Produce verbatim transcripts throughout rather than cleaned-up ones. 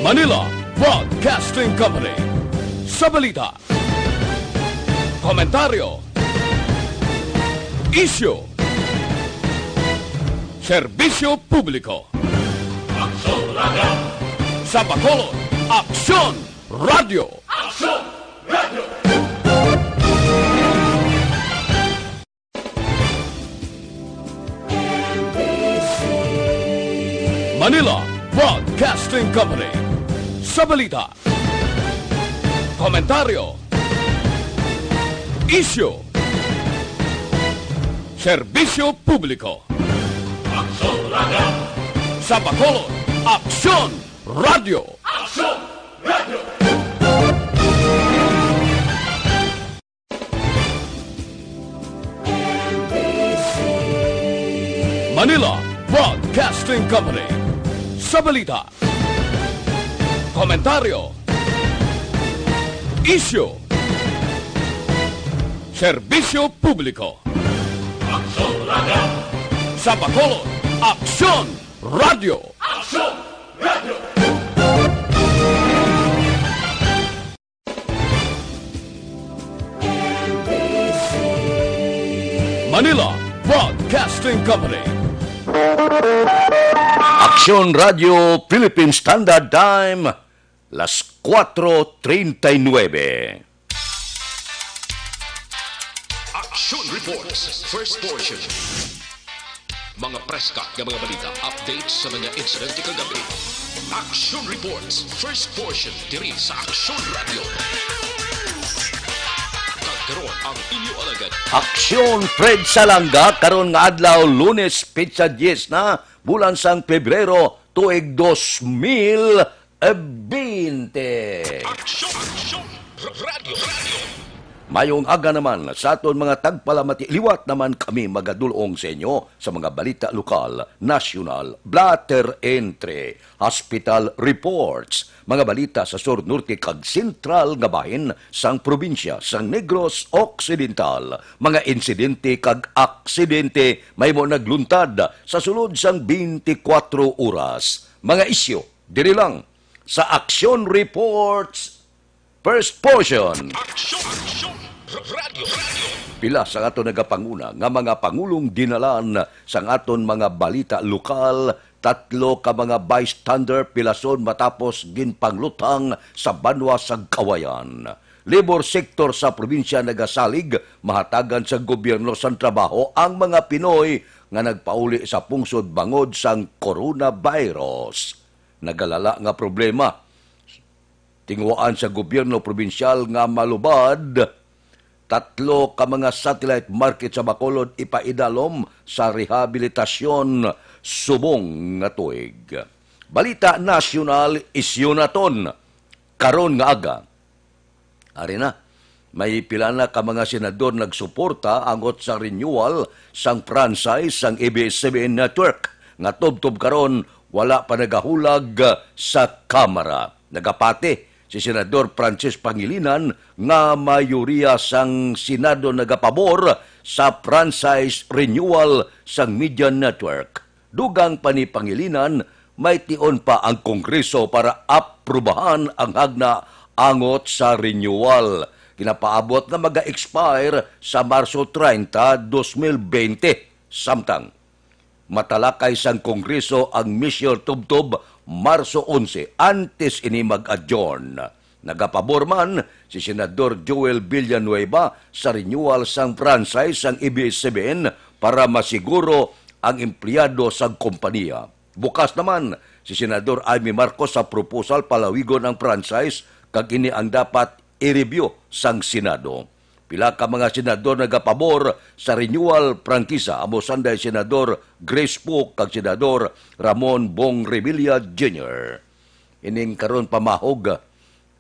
Manila Broadcasting Company. Sa balita, komentaryo, isyu, serbisyo publiko. Aksyon Radio. Sa Bacolod, Aksyon Radio. Aksyon Radio. Manila Broadcasting Company. Sa balita, komentaryo, isyu, serbisyo publiko. Aksyon Radio. Sa Bacolod, Aksyon Radio. Aksyon Radio. Manila Broadcasting Company. Sa balita, komentaryo, isyu, serbisyo publiko. Aksyon Radio. Sa Bacolod, Aksyon Radio. Aksyon Radio. Manila Broadcasting Company. Aksyon Radio Philippine Standard Time, las cuatro treinta y nueve. Action Reports, first portion. Mga preska nga mga balita, updates sa mga insidente kagabi. Action Reports, first portion, diri sa Action Radio. Kag karon ang inyo alagad. Aksyon Fred Salanga, karon nga adlaw, Lunes, petsa diyes na, bulan sang Pebrero, tuig dos mil bente. Aksyon, Aksyon, Radio, Radio. Mayong aga naman sa aton mga tagpalamati. Liwat naman kami magadulong sa inyo sa mga balita lokal, nasyonal, blotter entry, hospital reports, mga balita sa sur, norte, kag sentral nga bahin sang probinsya sang Negros Occidental, mga insidente kag aksidente mahimo nagluntad sa sulod sang twenty-four oras, mga isyu diri lang sa Action Reports First Portion. Action, Action, Radio, Radio. Pila sa aton nagapanguna nga mga pangulong dinalan sang aton mga balita lokal, tatlo ka mga bystander pilason matapos ginpangluthang sa banwa sa Kawayan. Labor sector sa probinsya nagasalig mahatagan sa gobyerno sang trabaho ang mga Pinoy nga nagpauli sa pungsod bangod sang coronavirus. Nagalala nga problema. Tinguhaan sa gobyerno probinsyal nga malubad, tatlo ka mga satellite market sa Bacolod ipaidalom sa rehabilitasyon subong nga tuig. Balita nasyonal, isyu naton karon nga aga. Ari na, may pila na ka mga senador nagsuporta angot sa renewal sang franchise sang A B S-C B N Network nga tubtob karon wala pa nagahulag sa Kamara. Nagapati si Senador Francis Pangilinan nga mayoriya sang Senado nagapabor sa franchise renewal sang media network. Dugang pa ni Pangilinan, may tion pa ang Kongreso para aprubahan ang hagna angot sa renewal. Ginapaabot nga maga-expire sa Marso treinta, dos mil bente. Samtang matalakay sang Kongreso ang measure tubtob Marso onse, antes ini mag-adjourn. Nagapabor man si Senador Joel Villanueva sa renewal sang franchise sang A B S-C B N para masiguro ang empleyado sang kompanya. Bukas naman si Senador Imee Marcos sa proposal palawigon ang franchise, kag ini ang dapat i-review sang Senado. Pila ka mga senador nagapabor sa renewal prangkisa, amo sanday Senador Grace Poe kag Senador Ramon Bong Revilla Junior. Ining karon pamahog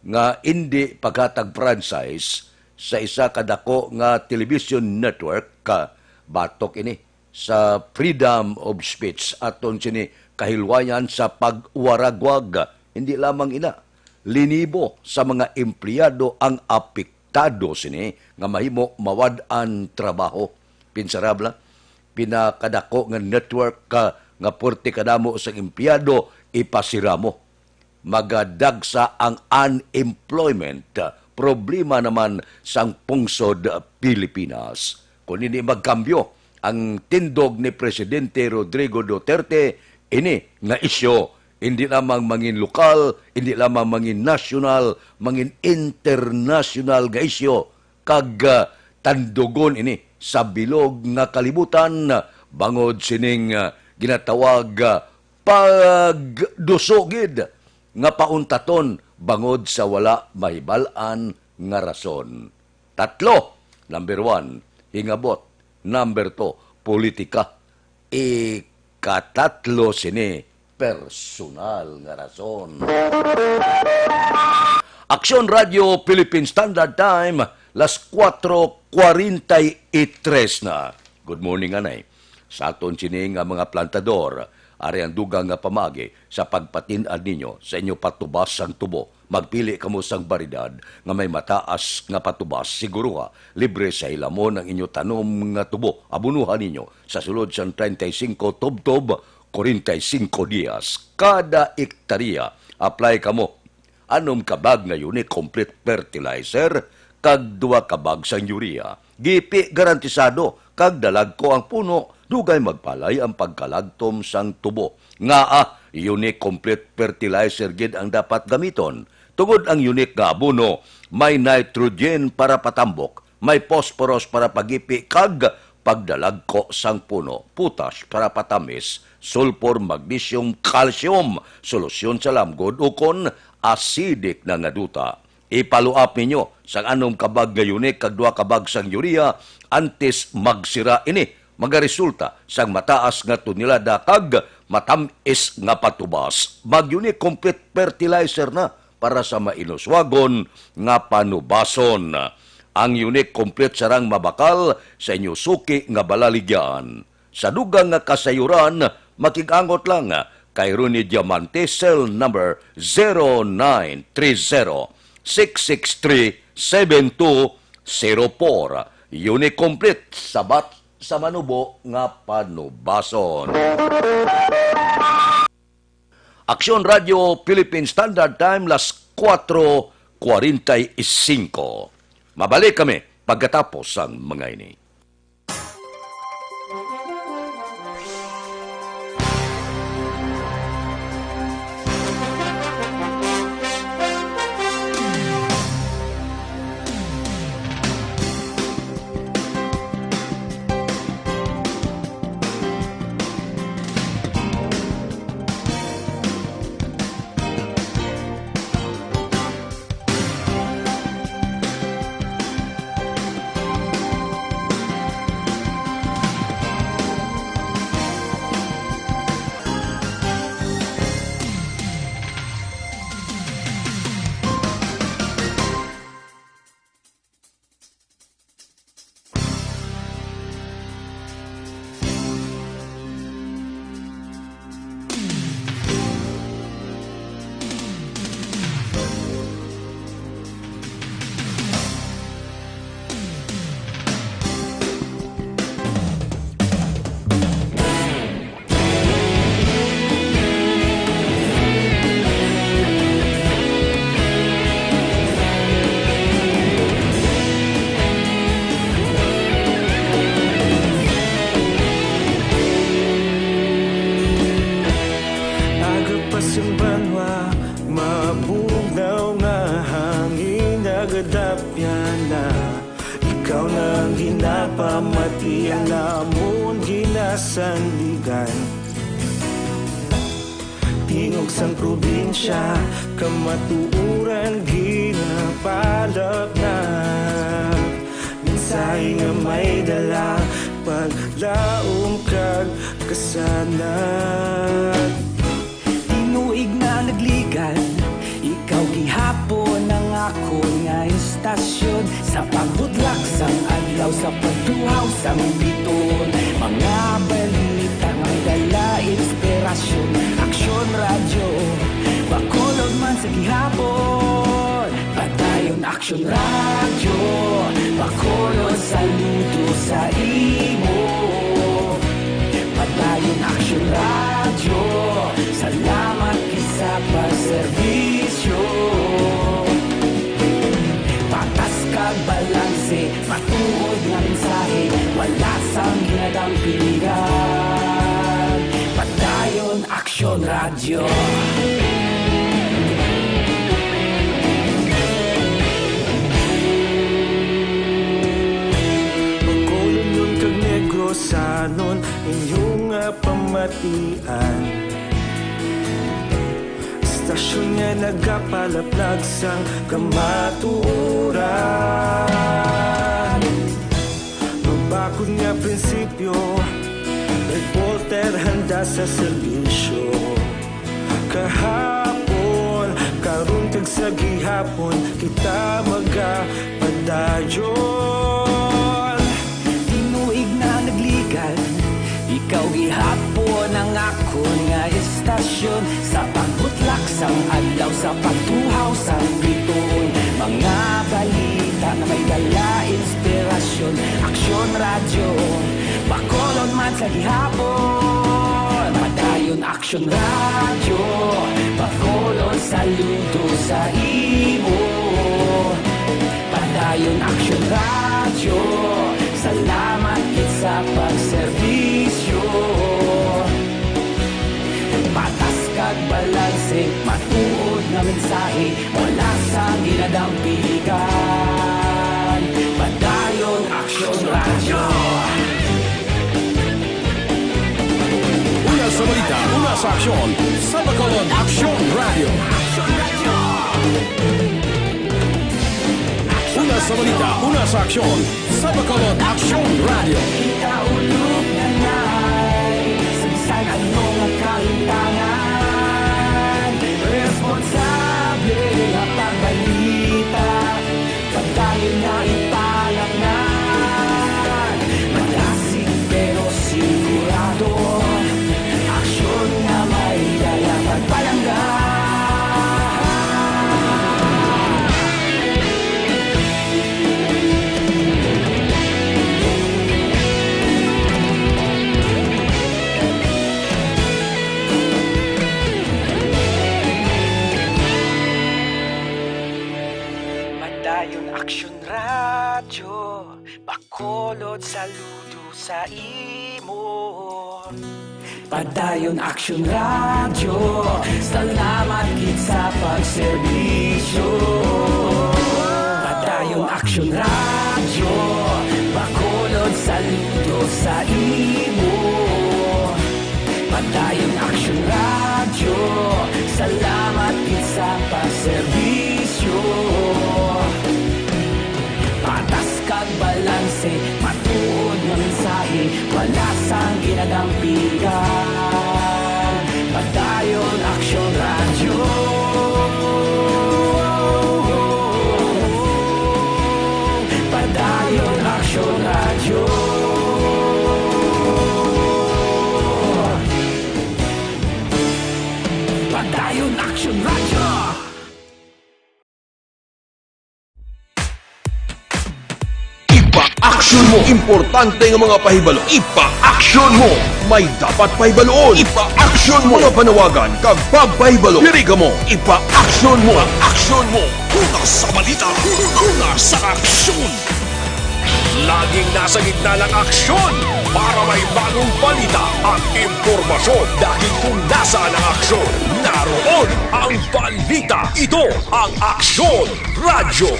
nga indi paghatag franchise sa isa ka dako nga television network, ka batok ini sa freedom of speech, aton sini kahilwayan sa pagwaragwag. Hindi lamang ina, linibo sa mga empleyado ang apektado sini nga mahimo mawad-an trabaho. Pinsarabla, pinakadako nga network ka nga porte kadamo sang empleyado ipasira mo. magadagsa ang unemployment, problema naman sang pungsod Pilipinas. Kon hindi magkambyo ang tindog ni Presidente Rodrigo Duterte, ini nga isyu hindi lamang mangin lokal, hindi lamang mangin nasyonal, mangin internasyonal nga isyu, kag, ah, tandugon ini sa bilog nga kalibutan, bangod sining, ah, ginatawag, ah, pagduso gid nga pauntaton bangod sa wala mahibal-an nga rason. Tatlo, number one, hingabot. Number two, politika. Ikatatlo sini, personal nga rason. Aksyon Radio Philippine Standard Time, las kuwatro kuwarenta y tres na. Good morning, anay. Sa aton sini nga mga plantador, ari ang dugang nga pamagi sa pagpatin-ad ninyo sa inyo patubas sang tubo. Magpili kamo sang baridad nga may mataas nga patubas. Siguruha, libre sa hilamon ang inyo tanom nga tubo. Abunuhan ninyo sa sulod sang treinta y cinco tubtob, kuwarenta y cinco dias kada ektarya. Apply kamo anom ka bag nga Unique Complete Fertilizer kag duha ka bag sang urea. Gipi garantisado kag dalagko ang puno, dugay magpalay ang pagkalagtom sang tubo. Ngaa, Unique Complete Fertilizer gid ang dapat gamiton, tungod ang Unique nga abono may nitrogen para patambok, may phosphorus para pagipi kag pagdalagko sang puno, potash para patamis, sulfur, magnesium, calcium, solusyon sa lamgod ukon acidic na nga duta. Ipaluap ninyo sang anom ka bag nga Unique kag duha ka bag sang urea antes magsira ini. Magaresulta sang mataas nga tonelada kag matam-is nga patubas. Mag-Unique Complete Fertilizer na para sa mainuswagon nga panubason. Ang Unique Complete sarang mabakal sa inyo suki nga balaligyan. Sa dugang nga kasayuran, makig-angot lang kay Ronnie Diamante, cell number zero nine three zero, six six three, seven two zero four. Unique Complete, sabat sa manubo nga panubason. Aksyon Radio Philippine Standard Time, las kuwatro kuwarenta y cinco. Mabalik kami pagkatapos sang mga ini. Aga pa sang banwa, mabugnaw nga hangin nagadapyan na. Ikaw na ang ginapamati, ang amon ginasandigan. Tingog sang probinsya, kamatuoran ginapalapnap. Mensahe nga may dala, paglaom kag kasanag. Tinuig na nagligan, ikaw gihapon ang akon nga istasyon. Sa pagbudlak sang adlaw, sa pagtuhaw sang biton, mga balita may dala inspirasyon. Aksyon Radyo, Bacolod man sa gihapon. Padayon Aksyon Radyo, Bacolod, saludo sa imo. Padayon Aksyon Radyo, salamat gid sa pagserbi. Radyo. Bacolod kag Negrosanon, inyo nga pamatian. Istasyon nga nagapalaplag sang kamatuoran. Mabakod nga prinsipyo, reporter handa sa serbisyo. Kahapon, karon kag sa gihapon, kita magapadayon. Tinuig na nagligan, ikaw gihapon ang akon nga istasyon. Sa pagbutlak sang adlaw, sa pagtuhaw sang bituon, mga balita nga may dala inspirasyon. Aksyon Radyo, Bacolod man sa gihapon. Padayon Aksyon Radyo, Bacolod saludo sa imo. Padayon Aksyon Radyo, salamat gid sa pagserbisyo. Patas kag balanse, matuod nga mensahe, wala sang ginadampigan. Padayon Aksyon Radyo. Una sa balita, una sa aksyon, sa Bacolod Aksyon Radyo. Una sa balita, una sa aksyon, sa Bacolod Aksyon Radyo. Kita ulog na nay, sa bisan ano nga kalimtangan, responsable nga pagbalita. Padayon na ipalangan, malasig pero sigurado. Aksyon nga may dala pagpalangga. Padayon Aksyon Radyo, Bacolod saludo sa imo. Padayon Aksyon Radyo, salamat gid sa pagserbisyo. Padayon Aksyon Radyo, Bacolod saludo sa imo. Padayon Aksyon Radyo, salamat gid sa pagserbisyo. Patas kag balanse, matuod nga mensahe, wala sang ginadampigan. Padayon Aksyon Radyo. Padayon Aksyon Radyo. Padayon Aksyon Radyo. Ipa-action mo. Importante nga mga pahibalo. Ipa-action mo. May dapat pahibaluon. Ipa-action mo. Mga panawagan kag pagpahibalo. Diri kamo. Ipa-action mo. Ipa-action mo. Una sa balita. Una sa aksyon. Laging nasa gitna ng aksyon. Para may bagong balita at impormasyon, dahil kung nasaan ang aksyon, naroon ang balita. Ito ang Aksyon Radyo.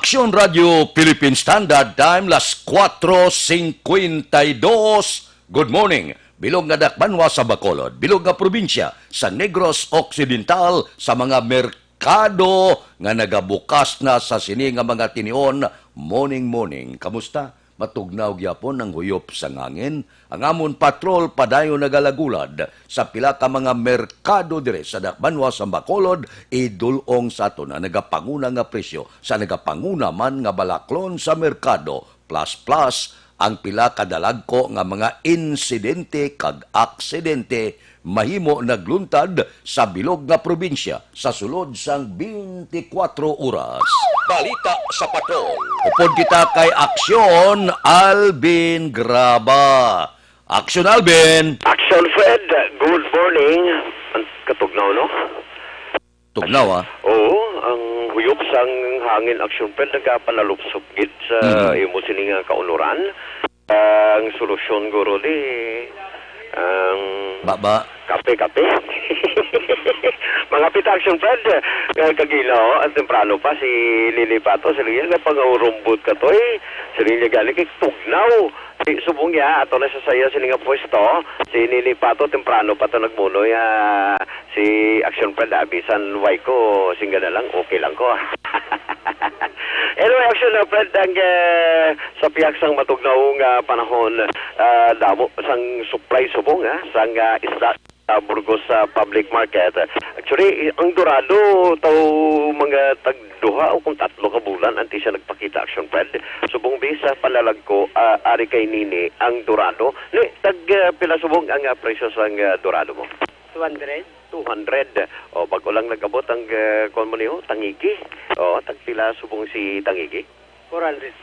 Aksyon Radyo Philippine Standard Time, las kuwatro singkwenta y dos. Good morning. Bilog nga dakbanwa sa Bacolod, bilog nga probinsya sa Negros Occidental, sa mga merkado nga nagabukas na sa sini nga mga tinion, morning, morning. Kamusta? Matugnaw gyapon ang huyop sang hangin. Ang amon patrol padayon nagalagulad sa pila ka mga merkado diri sa Dakbanwa sa Bacolod, idul-ong sa aton ang nagapanguna nga presyo sa nagapanguna man nga balaklon sa merkado. Plus, plus, ang pila ka dalagko nga mga insidente kag aksidente mahimo nagluntad sa bilog nga probinsya sa sulod sang twenty-four oras. Balita sa Patrol. Upod kita kay Aksyon Alvin Graba. Aksyon Alvin! Action Fred, good morning. Ang katugnaw, no? Tugnaw, ah. Oo, ang huyop sang hangin, Action Fred, nagapanalupsop gid sa Mhm. imo sini nga kaunuran. Ang solusyon, guro, di ang Baba. kape-kape. Mga pita, Action Fred, eh, kagina, oh, ang temprano pa, si Nini Pato, si Lian, napangarumbot ka to, eh. Si Lian, gani, kay tugnaw. Si subong niya, ato na sa saya, sini nga pwesto, si Nini Pato, temprano pa to nagmunoy, ah, si Action Fred, ah, bisan way ko, singga na lang, okay lang ko. Anyway, Action, ah, Fred, ang, eh, sa pihak sang matugnaw nga panahon, ah, damo sang supply subong, ah, sang, ah, isda sa Burgos sa public market. Actually, ang dorado, taw mga tagduha o kung tatlo ka bulan, antes siya nagpakita, Action Fred. Subong bi sa panalagko, ah, ari kay Nini, ang dorado. Ni, tag, ah, pila subong ang, ah, presyo sang, ah, dorado mo? Two hundred. Two hundred. O, bago lang nag-abot ang, eh, kuwan mo niyo, tangigi. O, tagpila subong si tangigi? Four hundred.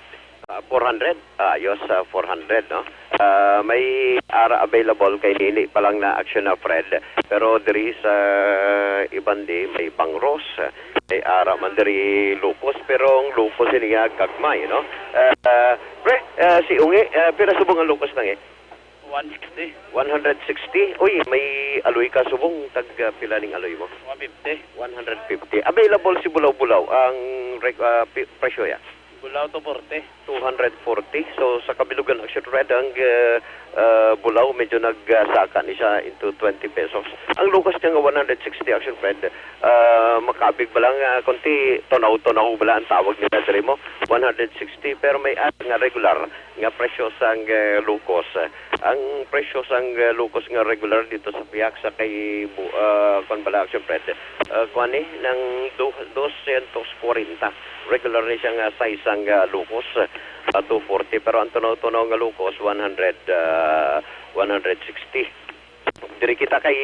Ah, four hundred? Ayos, ah, four hundred, no? Ah, may ara available kay nini pa lang na action na, Fred. Pero diri sa iban di, may bangros, may ara man diri lukos, pero ang lukos ini nga gagmay, no? Ah, pre, ah, si Ungi, ah, pira subong ang lukos na, eh? One sixty. One hundred sixty? Uy, may aloy ka subong. Tag, ah, pila ning aloy mo? One fifty. One hundred fifty. Available si Bulaw-Bulaw. Ang reg-, ah, pi-, presyo ya? Bulaw, two forty. Two hundred forty. So, sa kabilugan, Action Fred, ang, ah, ah, Bulaw, medyo nagsaka ni siya into twenty pesos. Ang lukos niya nga one hundred sixty, Action Fred, ah, makabig ba lang, ah, konti, tunaw-tunaw ba lang ang tawag nila diri mo? One hundred sixty, pero may ara nga regular nga presyo sang, eh, lukos. Ang presyo sang, eh, lukos nga regular dito sa pihak sa kay Bu-, ah, kuwan bala, Action Fred, ah, kuwan ni, nang du-, dosyentos kwarenta. Regular ni siya nga size sang, ah, lukos, ah, two forty. Pero ang tunaw-tunaw nga lukos, one hundred, ah, one hundred sixty. Diri kita kay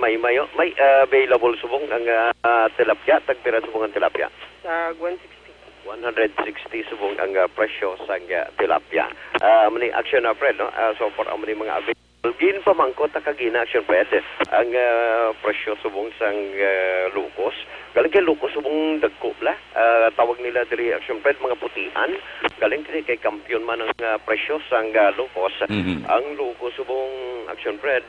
Maymay, oh. May, ah, available subong ang, ah, tilapia. Tagpira subong ang tilapia? Tag one sixty. One hundred sixty subong ang, ah, presyo sang, ah, tilapia. Ah, amo ni action na, Fred, no? Ah, so far, amo ni mga available. Ginpamangkot ta kagina, action, Fred, ang, ah, presyo subong sang, ah, lukos. Galing kay lukos subong dagko bala. Ah, tawag nila diri, action, Fred, mga putian. Galing kay, kay kampiyon man ang, ah, presyo sang, ah, lukos. Mhm. Ang lukos subong, action, Fred,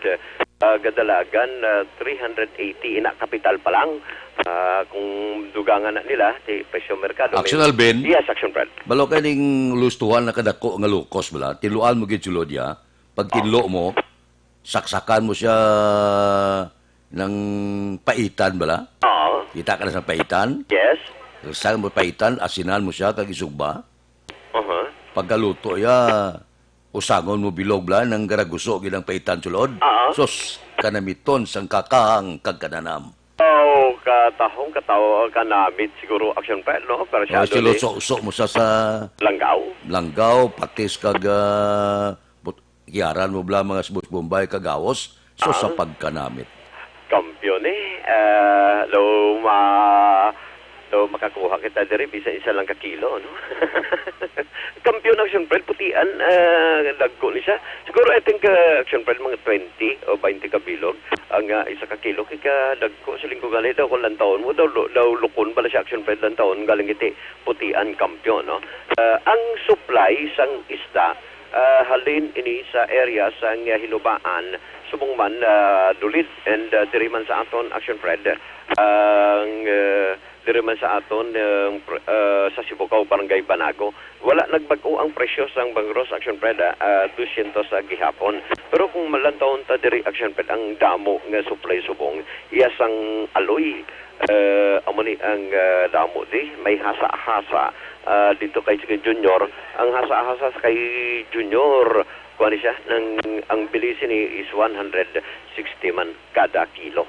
ah, gadalagan, ah, three hundred eighty, ina kapital pa lang. Ah, kung dugangan na nila, ti presyo merkado, Action, may Alvin? Yes, action, Fred. Balo kay ning lustuhan na kadako nga lukos bala, tiluan mo gid sulod ya. Pag tinlo mo, saksakan mo siya ng paitan bala. Oo. Kita ka na sa paitan? Yes. Saksakan mo paitan, asinan mo siya, kag isugba. Aha. Pagkaluto ya, usangon mo bilog bala, nang garaguso gid ang paitan sulod. Oo. Sus, kanamiton sang kakahang kag kananam. Oh, katahong kataw, kanamit siguro, action pa, no? Pero siya Oh, doon, eh. Siluso-uso mo sa, sa Langgaw? Langgaw, patis kag, ah, but-, kiaran mo bala mga sibuyas Bombay kag gawos. So, sa Ah. pagkanamit. Kampiyon, eh. Ah, lo ma-, lo makakuha kita diri, bisan isa lang ka kilo, no? Kampiyon, action, Fred, putian, ah, dagko ni siya. Siguro, I think, ah, action, Fred, mga twenty o twenty ka bilog ang, ah, isa ka kilo. Kay kadagko, siling ko gani daw, kung lantawon mo, daw, daw lukon bala siya, action, Fred, lantawon, galing iti putian, kampiyon, no? Ah, ang supply sang isda, ah, halin ini sa area sang Hinubaan, subong man, ah, Dulid, and, ah, diri man sa aton, action, Fred, ang, ah, Diri man sa aton, ang pr-, ah, sa Sibukaw, Barangay Banago, wala nagbag-o ang presyo sang bangros, Action Fred, ah, ah, dusyentos sa gihapon. Pero kung malantawon ta diri, Action Fred, ang damo nga supply subong, iya sang aloy, ah, amo ni ang, ah, damo di, may hasa-hasa, ah, dito kay Junior. Ang hasa-hasa kay Junior, kuwan siya, nang, ang bili sini is one hundred sixty man kada kilo.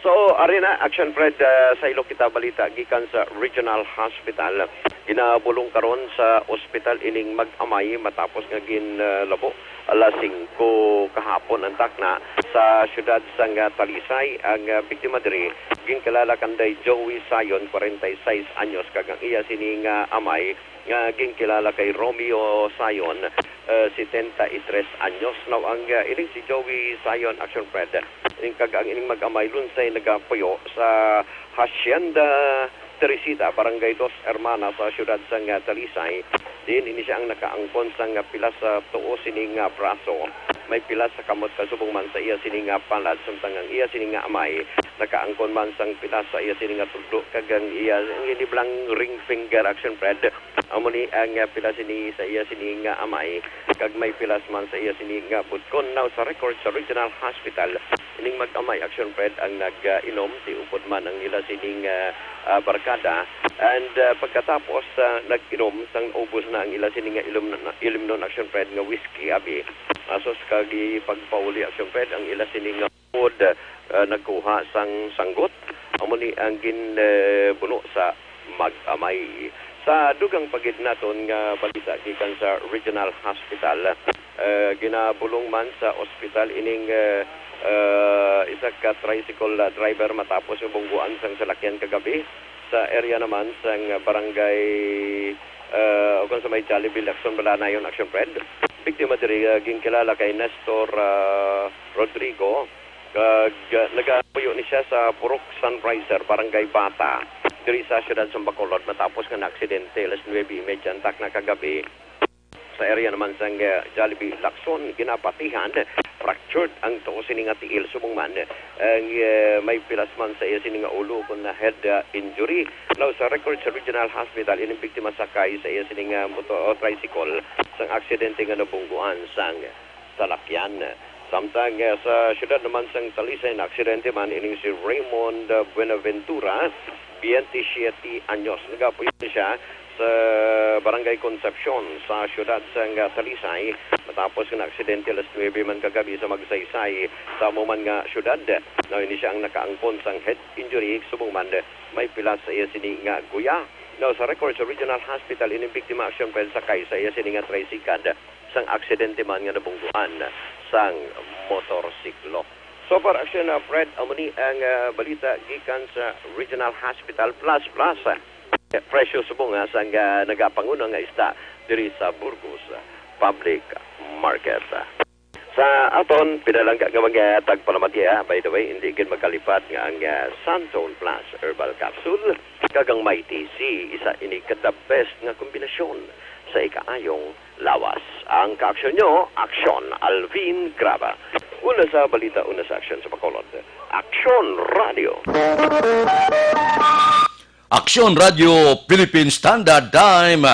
So, ari na, Action Fred, ah, sa ilo kita balita gikan sa Regional Hospital. Ginabulong karon sa ospital ining mag-amay matapos nga ginlabo alas singko kahapon ang takna sa siyudad sang, ah, Talisay. Ang, ah, biktima diri ginkilala kanday Joey Sayon, forty-six anyos, kag ang iya sini nga amay nga ginkilala kay Romeo Sayon, eh, setenta y tres anyos. Now, ang, eh, ining si Joey Sayon, Action Fred, ining kag ang ining mag-amay lunsay nagapuyo sa Hacienda Teresita, Barangay Dos Hermanas, sa siyudad sang, eh, Talisay. Diin ini siya ang nakaangkon sang, eh, pilas sa tuo sini nga braso. May pilas sa kamot kag subong man sa iya sini nga palad, samtang ang iya sini nga amay nakaangkon man sang pilas sa iya sini nga tudlo kag ang iya, ang ini bala nga ring finger, Action Fred. Amo ni ang, ah, pila sini sa iya sini nga amay, kag may pilas man sa iya sini nga butkon. Now, sa record sa Regional Hospital, ining mag-amay, Action Fred, ang nag-inom, ti upod man ang ila sining, ah, ah, barkada. And, ah, pagkatapos, ah, nag-inom, sang ubos na ang ila sini nga ilim-, ilimnon, Action Fred, nga whiskey, abi. Asos kag ipagpauli, Action Fred, ang ila sini nga pod, ah, nagkuha sang sanggot. Amo ni ang gin, eh, buno sa mag-amay. Sa dugang pa gid naton nga balita gikan sa Regional Hospital, eh, ginabulong man sa ospital ining, eh, eh, isa ka tricycle, ah, driver matapos nga bungguan sang salakyan kagabi sa area naman sang barangay, eh, o kung sa may Jollibee, Lacson, Balanayon, Action Fred. Biktima diri, ah, ginkilala kay Nestor, ah, Rodrigo. Kag, ah, nagapuyo ni siya sa Purok Sunriser, Barangay Bata, diri sa siyudad sa Bacolod, matapos nga naaksidente alas nuebe y media ang takna kagabi sa area naman sang, ah, Jollibee, Lacson. Ginapatihan, fractured ang tuo sini nga tiil, subong man ang, ah, may pilas man sa iya sini nga ulo kon na head, ah, injury. Now, sa record sa Regional Hospital, ining biktima sakay sa iya sini nga motor o tricycle sang aksidente nga nabungguan sang salakyan. Samtang, eh, sa siyudad naman sang Talisay, naaksidente man ining si Raymond, eh, Buenaventura, twenty-siete anyos. Nagapuyo siya sa Barangay Concepcion sa siyudad sang, eh, Talisay matapos nga naaksidente alas nuebe man kagabi sa Magsaysay sa amo man nga siyudad. Now, ini siya ang nakaangkon sang head injury, subong man may pilas sa iya sini nga guya. Now, sa record sa Regional Hospital, ining biktima, Action Fred, sakay sa iya sini nga tricycle sang aksidente man nga nabungguan sang motorsiklo. So far, Action, uh, Fred, amo ni ang, uh, balita gikan sa Regional Hospital Plus Plus. Presyo subong, uh, sang, uh, nagapanguna nga isda diri sa Burgos Public Market. Sa aton pinalangga nga mga tagpalamati, ah, by the way, hindi gid magkalipat nga ang, ah, Santone Plus Herbal Capsule kag ang Mighty C, isa ini ka the best nga kombinasyon sa ikaayong lawas. Ang kaaksyon nyo, Aksyon Alvin Graba. Una sa balita, una sa aksyon sa Bacolod. Aksyon Radio. Aksyon Radio Philippine Standard Time,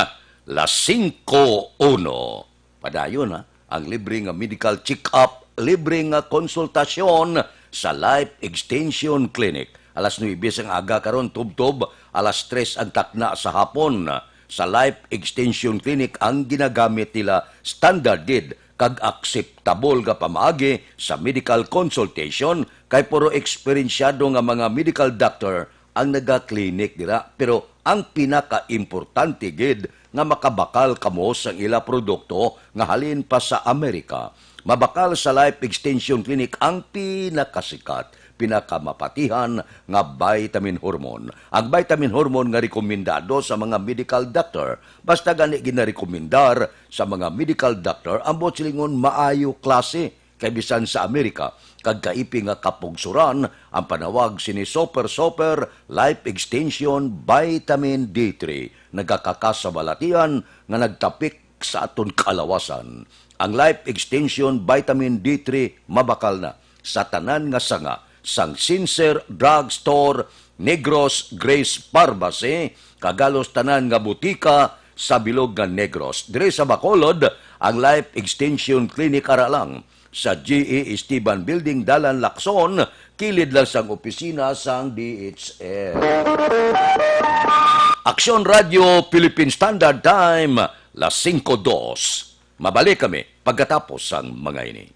las singko uno. Padayon, ha, ang libre nga medical check-up, libre nga konsultasyon sa Life Extension Clinic. Alas nuebe sang aga karon tubtob alas tres ang takna sa hapon. Sa Life Extension Clinic ang ginagamit nila standard gid kag akseptable nga pamaagi sa medical consultation, kay puro eksperensyado nga mga medical doctor ang naga-clinic dira. Pero ang pinakaimportante gid nga makabakal kamo sang ila produkto nga halin pa sa Amerika. Mabakal sa Life Extension Clinic ang pinakasikat, pinakamapatihan nga vitamin hormone. Ang vitamin hormone nga rekomendado sa mga medical doctor, basta gani ginarekomendar sa mga medical doctor ang buot silingon maayo klase. Kay bisan sa Amerika, kag kaipi nga kapugsuran, ang panawag sini Super Super Life Extension Vitamin D three nagakakasabalatian nga nagtapik sa aton kalawasan. Ang Life Extension Vitamin D three mabakal na sa tanan nga sanga sang Sincere Drug Store, Negros Grace Pharmacy, kag halos tanan nga butika sa bilog nga Negros. Diri sa Bacolod, ang Life Extension Clinic ara lang sa G E Esteban Building, Dalan Lacson, kilid lang sang opisina sang D H S. Aksyon Radio Philippine Standard Time, las singko dos. Mabalik kami pagkatapos sang mga ini.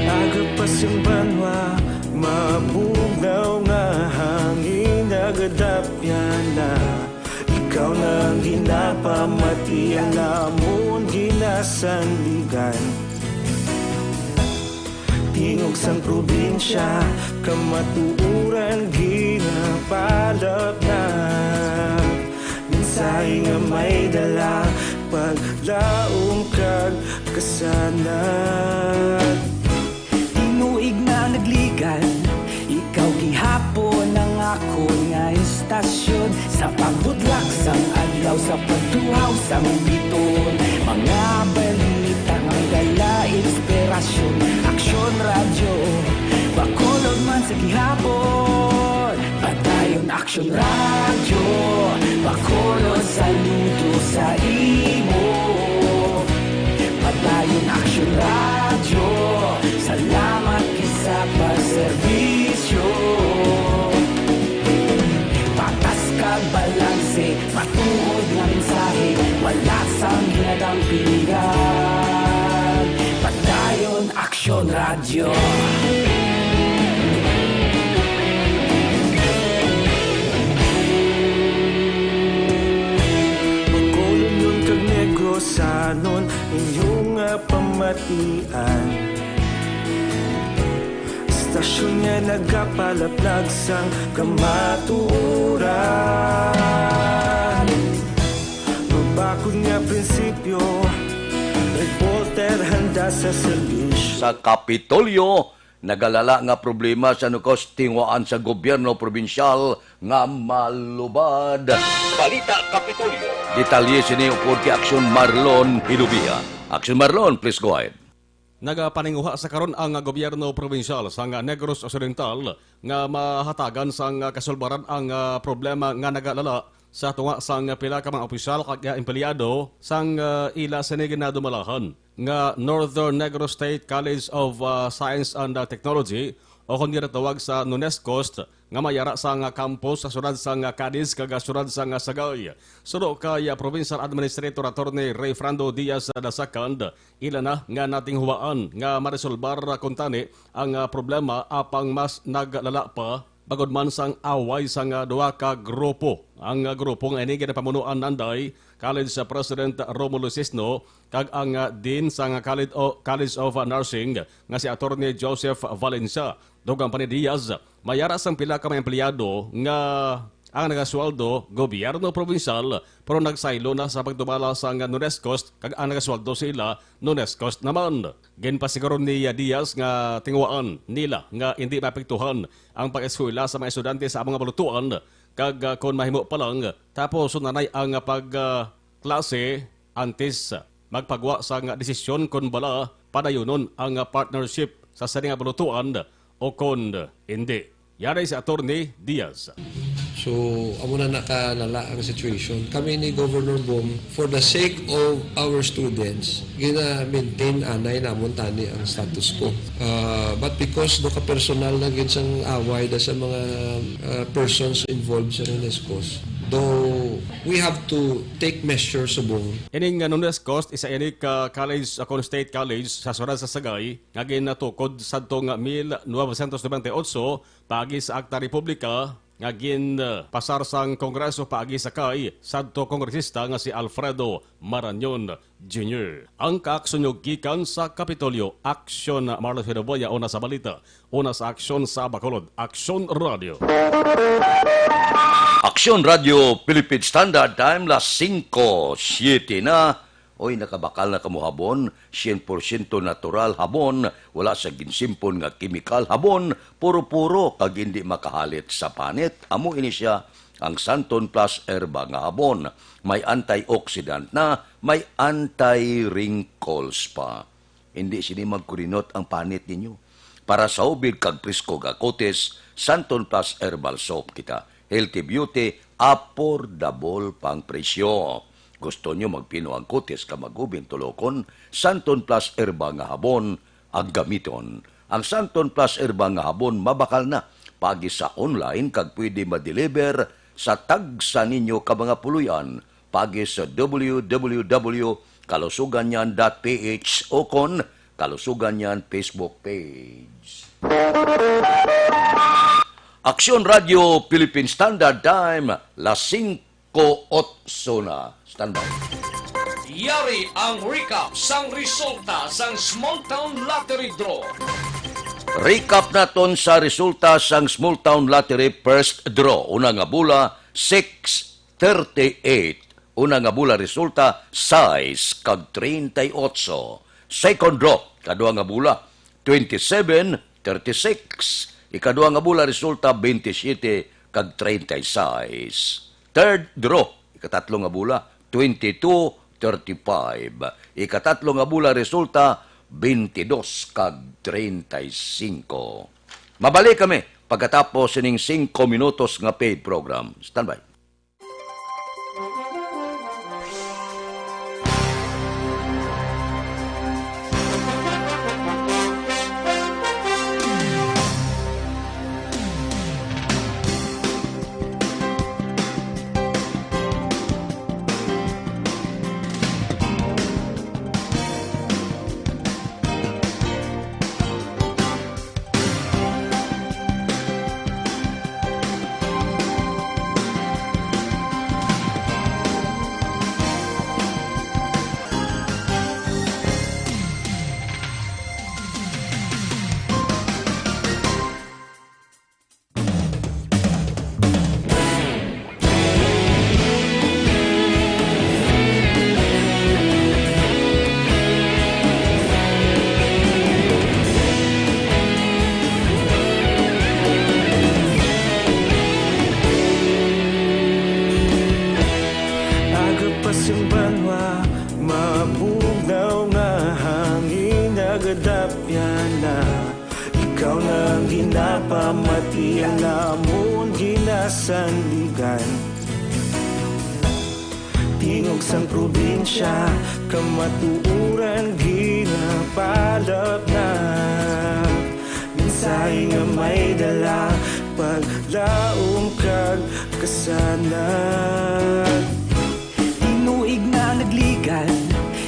Aga pa sing banwa, mabugnaw nga hangin, nagadapyan na. Ikaw na ang ginapamati, ang amon ginasandigan. Tingog sang probinsya, kamatuoran ginapalapnap. Mensahe nga may dala, paglaom kag kasanag. Tinuig na nagligan, ikaw gihapon ang akon nga istasyon. Sa pagbudlak sang adlaw, sa pagtuhaw sang biton, mga balita nga may dala inspirasyon. Aksyon Radyo, Bacolod man sa gihapon. Padayon Aksyon Radyo, Bacolod, saludo sa imo. Padayon Aksyon Radyo, salamat gid sa pagserbisyo. Patas kag balanse, matuod nga mensahe, wala sang ginadampingan. Padayon Aksyon Radyo. Bacolodnon kag Negrosanon, inyo nga pamatian. Istasyon nga nagapalaplag sang kamatuoran. Mabakod nga prinsipyo, reporter handa sa serbisyo. Sa Kapitolyo, nagalala nga problema sa nukos tinguhaan sa gobyerno probinsyal nga malubad. Balita Kapitolyo. Detalye sini upod kay Aksyon Marlon Hilubia. Aksyon Marlon, please go ahead. Nagapaninguha sa karon ang gobyerno probinsyal sang Negros Occidental nga mahatagan sang kasulbaran ang, ah, problema nga nagalala sa tunga sang pila ka mga opisyal kag, ah, empleyado sang, ah, ila sini ginadumalahan nga Northern Negros State College of, ah, Science and, ah, Technology, o kon ginatawag sa NUNESCOST, nga may ara sang campus sa siyudad sang Cadiz kag siyudad sang Sagay. Suno kay Provincial Administrator Attorney Rayfrando Diaz the Second, ila na nga natinguhaan nga maresolbar kuntani ang problema, apang mas naglala pa bangod man sang away sang duha ka grupo. Ang grupo nga ini ginapamunuan nanday College President Romulo Sisno kag ang Dean sang College o-, College of Nursing nga si Attorney Joseph Valencia. Dugang pa ni Diaz, may ara sang pila ka mga empleyado nga ang nagasweldo gobyerno probinsyal, pero nagsaylo na sa pagdumala sang NUNESCOST, kag ang nagasweldo sa ila NUNESCOST naman. Ginpasigur ni Diaz nga tinguhaan nila nga indi maapektuhan ang pag-eskwela sa mga estudyante sa among mga balutuan, kag, ah, kon mahimo pa lang, tapuson na nay ang pag, ah, klase antes magpagwa sang desisyon kon bala padayunon ang partnership sa sini nga balutuan o kon indi. Yari si Attorney Diaz. So, amo na nakalala ang situation. Kami ni Governor Bong, for the sake of our students, gina-maintain anay namon tani ang status quo. Ah, but because do ka personal na gid sang away da sa mga, ah, persons involved sa Renescos, though we have to take measures subong. Ining, ah, Nunes Coast, isa ini ka college, ah, kon state college sa syudad sa Sagay nga ginatukod sadto nga mil novecientos noventa y ocho paagi sa Akta Republika nga gin, ah, pasar sang Kongreso paagi sa kay sadto kongresista nga si Alfredo Marañon Junior. Ang kaaksyon nyo gikan sa Kapitolyo, Aksyon Marlon Hinoboya, una sa balita, una sa aksyon sa Bacolod, Aksyon Radio. Aksyon Radio, Philippine Standard Time, las singko siete na. Oy, nakabakal na kamo habon, sien porsyento natural habon, wala sa ginsimpon nga kemikal habon, puro-puro kag indi makahalit sa panit. Amo ini sia ang Santon Plus Herba nga habon. May antioxidant na, may anti-wrinkles pa. Indi sini magkurinot ang panit ninyo. Para sa hubig kag presko nga kutis, Santon Plus Herbal Soap kita. Healthy beauty, affordable pang presyo. Gusto nyo magpino ang kutis ka magubing tulokon? Santon Plus Herba nga habon ang gamiton. Ang Santon Plus Herba nga habon mabakal na paagi sa online kag pwede ma-deliver sa tagsa ninyo ka mga puloy-an paagi sa w w w kalusuganyan dot p h o kon Kalusuganyan Facebook page. Aksyon Radio Philippine Standard Time, las singko otso na. Standby. Yari ang recap sang resulta sang Small Town Lottery Draw. Recap naton sa resulta sang Small Town Lottery First Draw. Una nga bola, six thirty-eight. Una nga bola resulta, sais kag treinta y ocho. Second draw, kadua nga bola, twenty-seven, thirty-six. Ikadua nga bola resulta, twenty-seven kag treinta y seis. Third draw, ikatatlo nga bola, twenty-two, thirty-five. Ikatatlo nga bola resulta, twenty-dos kag treinta y cinco. Mabalik kami pagkatapos sining singko minutos nga paid program. Standby. Aga pa sing banwa, mabugnaw nga hangin nagadapyan na. Ikaw na ang ginapamati, ang namon ginasandigan. Tingog sang probinsya, kamatuoran ginapalapnap. Mensahe nga may dala, paglaom kag kasanag. Tinuig na nagligan,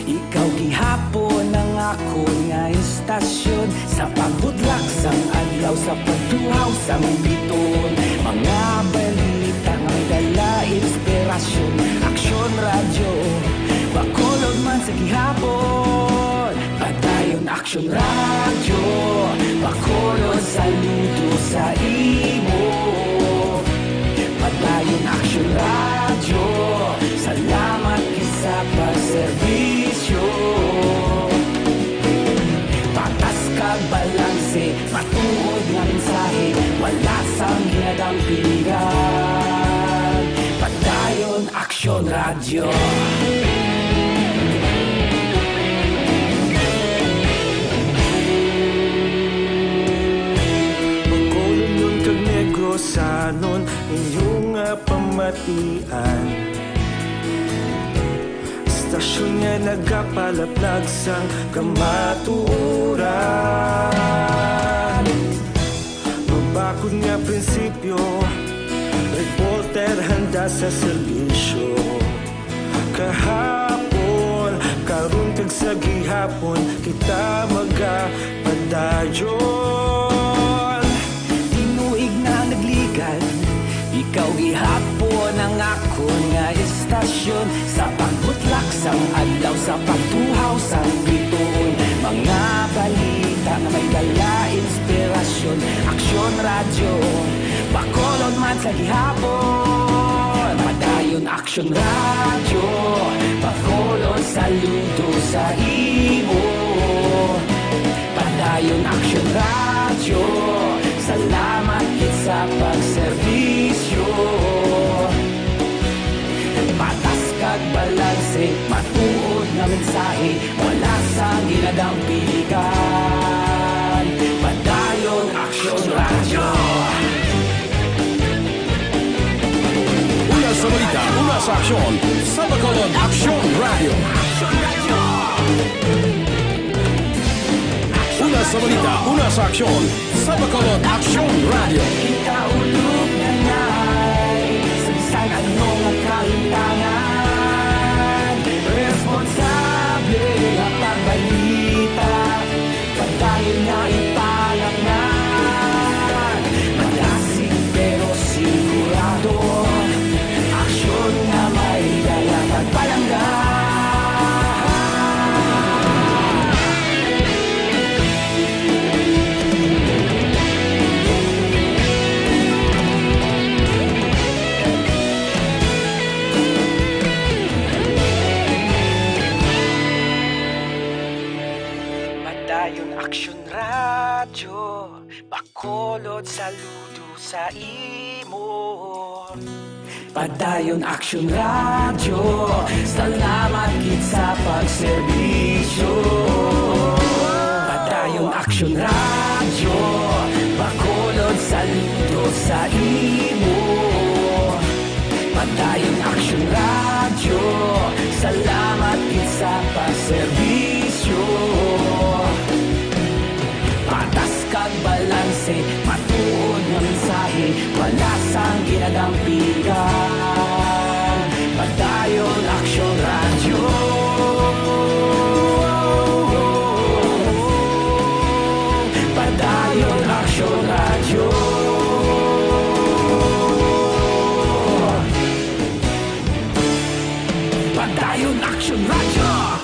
ikaw gihapon ang akon nga istasyon. Sa pagbudlak sang adlaw, sa pagtuhaw sang biton, mga balita nga may dala inspirasyon. Aksyon Radyo, Bacolod man sa gihapon. Padayon Aksyon Radyo, Bacolod, saludo sa imo. Padayon Aksyon Radyo, salamat gid sa pagserbisyo. Patas kag balanse, matuod nga mensahe, wala sang ginadampigan. Padayon Aksyon Radyo. Bacolod, Union kag Negros, Sanon inyong nga pamatian. Istasyon nga nagapalaplag sang kamatuoran. Mabakod nga prinsipyo, reporter handa sa serbisyo. Kahapon, karon kag sa gihapon, kita magapadayon. Tinuig na nagligad, ikaw gihapon ang akon nga istasyon. Sa pagbutlak sang adlaw, sa pagtuhaw sang bituon, mga balita nga may dala inspirasyon. Aksyon Radyo, Bacolod man sa gihapon. Padayon Aksyon Radyo, Bacolod, saludo sa imo. Padayon Aksyon Radyo, salamat gid sa pagserbisyo. Patas kag balanse, matuod nga mensahe, wala sang ginadampigan. Padayon Aksyon Radyo. Una sa balita, una sa aksyon, sa Bacolod Aksyon Radyo. Una sa balita, una sa aksyon, sa Bacolod Aksyon Radyo. Kita ulog na ngay, sa bisan ano nga kahintangan, responsable nga pagbalita. Padayon nga ipalaknag, madasig pero sigurado. Aksyon nga may dala kag palangga. Padayon Aksyon Radyo, Bacolod, saludo sa imo. Padayon Aksyon Radyo, salamat gid sa pagserbisyo. Padayon Aksyon Radyo, Bacolod, saludo sa imo. Padayon Aksyon Radyo, salamat gid sa pagserbisyo. Patas kag balanse, matuod nga mensahe, wala sang ginadampigan. Padayon Aksyon Radyo. Padayon Aksyon Radyo. Padayon Aksyon Radyo.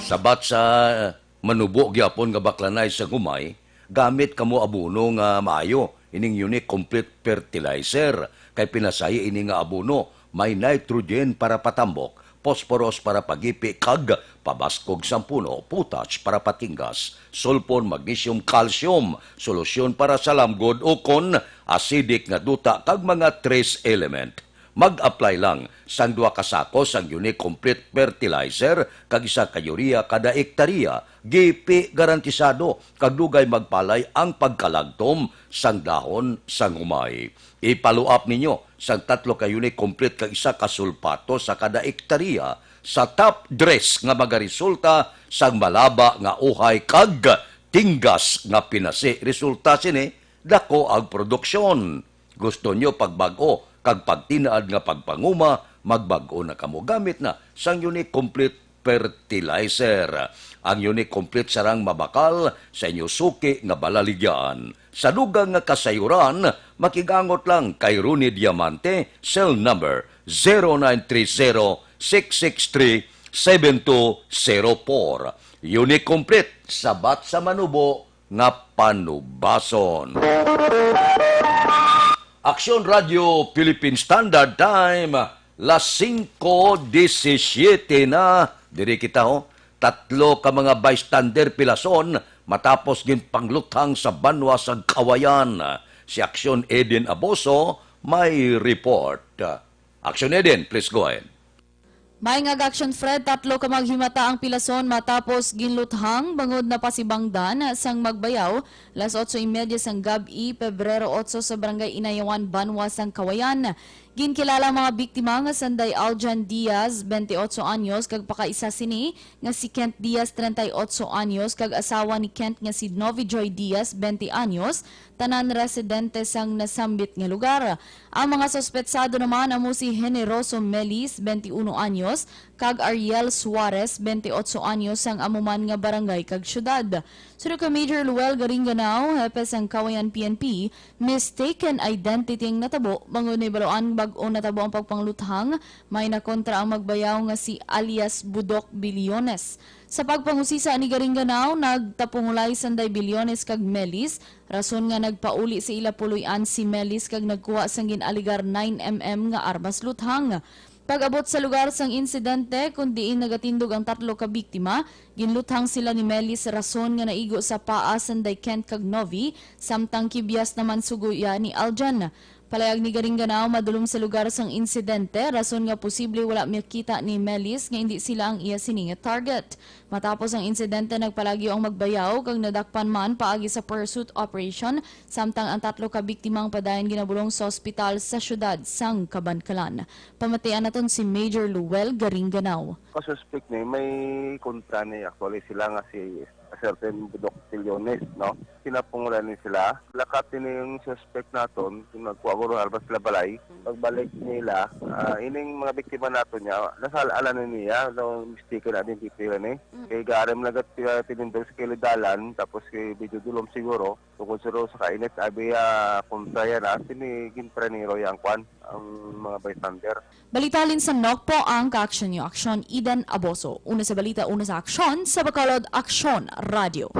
Sabat sa manubo gyapon nga baklanay sang humay, gamit kamo abono nga maayo, ining Unique Complete Fertilizer, kay pinasahi ini nga abono may nitrogen para patambok, phosphorus para pagipi, kag pabaskog sang puno, potash para patinggas, sulfur, magnesium, calcium, solusyon para sa lamgod, o kon acidic nga duta, kag mga trace element. Mag-apply lang sang duha ka sako sang Unique Complete Fertilizer kag isa ka urea kada ektarya. Gipi garantisado kag dugay magpalay ang pagkalagtom sang dahon sang humay. Ipaluap ninyo sang tatlo ka Unique Complete kag isa ka sulpato sa kada ektarya sa top dress nga magaresulta sang malaba nga uhay kag tinggas nga pinasi. Resulta sini, dako ang produksyon. Gusto nyo pagbag-o kag pagtinaad nga pagpanguma, magbag-o na kamo gamit na sang Unique Complete Fertilizer. Ang Unique Complete sarang mabakal sa inyo suki nga balaligyan. Sa dugang nga kasayuran, makigangot lang kay Ronnie Diamante, cell number zero nine three zero six six three seven two zero four. Unique Complete, sabat sa manubo nga panubason. Aksyon Radio Philippine Standard Time, las singko disisiete na. Diri kita, ho. Tatlo ka mga bystander pilason matapos ginpangluthang sa banwa sa Kawayan. Si Aksyon Eden Aboso may report. Aksyon Eden, please go ahead. May nga Action Fred, tatlo ka maghimata ang pilason matapos ginluthang bangod napasibangdan sang magbayaw, las otso y media sang gab-i, Pebrero otso, sa Barangay Inayawan, Banwa sang Kawayan. Ginkilala ang mga biktima nga sanday Aljan Diaz, twenty-eight anyos, kag pakaisa sini nga si Kent Diaz, treinta y ocho anyos, kag asawa ni Kent nga si Novi Joy Diaz, twenty anyos, tanan residente sang nasambit nga lugar. Ang mga suspetsado naman amo si Generoso Melis, twenty-uno anyos, kag Ariel Suarez, twenty-eight anyos, sang amo man nga barangay kag syudad. Suno kay Major Luel Garinganao, hepe sang Kawayan P N P, mistaken identity ang natabo, bangod nahibaluan bag-o natabo ang pagpangluthang, may nakontra ang magbayaw nga si alias Budok Biliones. Sa pagpangusisa ni Garinganao, nagtapungulay sanday Biliones kag Melis, rason nga nagpauli sa ila puloy-an si Melis kag nagkuha sang gin-alegar nine M M nga armas luthang. Pag-abot sa lugar sang insidente, kun diin nagatindog ang tatlo ka biktima, ginluthang sila ni Melis, rason nga naigo sa paa sanday Kent kag Novi, samtang kibyas naman sugoya ni Aljan. Palayag ni Garinganao, madulom sa lugar sang insidente, rason nga posible wala makita ni Melis nga indi sila ang iya sini nga target. Matapos ang insidente, nagpalagyo ang magbayaw kag nadakpan man paagi sa pursuit operation, samtang ang tatlo ka biktima ang padayon ginabulong sa ospital sa siyudad sang Kabankalan. Pamatian naton si Major Luel Garinganao. Ang suspect ni, may kontra ni, actually, sila nga si certain Budok Tillones, no? Pinapungulan ni sila. Lakat ini yung suspect naton, kung nagkuha ko ron, armas sila balay. Pagbalik nila, ah, ining mga biktima naton niya, nasal-, ala na niya, no, mistaken identity na ni. Mm. Kay garam lagat sila tinindog sa kilid dalan, tapos kay medyo dulom siguro. Tungkol sa, sa kainit, abi, ah, kontra yan, ah, sini ginpranero yang kwan, ang mga bystander. Balita halin sa Nokpo, ang kaaksyon niyo, Aksyon Eden Aboso. Una sa balita, una sa aksyon, sa Bacolod, Aksyon Radio.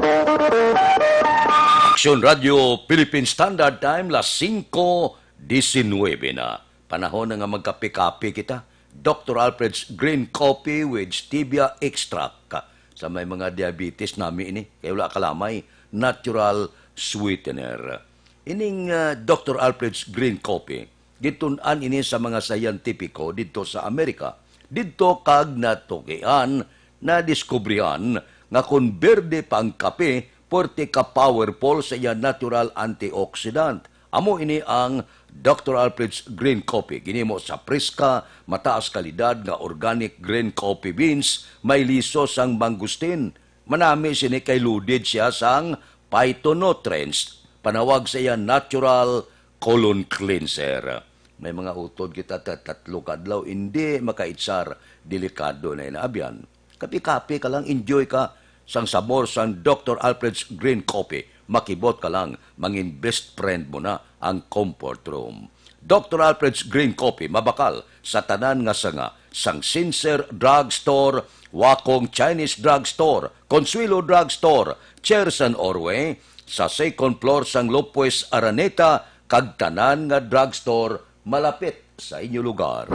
Aksyon Radio, Philippine Standard Time, las singko diecinuebe na. Panahon na nga magkape-kape kita. Doctor Alfred's Green Coffee with Stevia Extract. Sa may mga diabetes nami ini, kay wala kalamay, natural sweetener. Ining, ah, Doctor Alfred's Green Coffee, gitun-an ini sa mga siyentipiko didto sa Amerika. Didto kag natukian, nadiskubrihan nga kon berde pa ang kape, puwerte ka powerful sa iya natural antioxidant. Amo ini ang Doctor Alfred's Green Coffee. Ginhimo sa preska, mataas kalidad nga organic green coffee beans, may liso sang mangosteen. Manami sini kay loaded siya sang phytonutrients, panawag sa iya natural colon cleanser. May mga utod kita ta-, tatlo ka adlaw, indi makaitsar, delikado na inaabyan. Kape-kape ka lang, enjoy ka sang sabor sang Doctor Alfred's Green Coffee. Makibot ka lang, mangin best friend mo na ang comfort room. Doctor Alfred's Green Coffee mabakal sa tanan nga sanga, sang Sincere Drug Store, Wakong Chinese Drug Store, Consuelo Drug Store, Cherson Orway, sa second floor sang Lopez Araneta, kag tanan nga drug store malapit sa inyo lugar.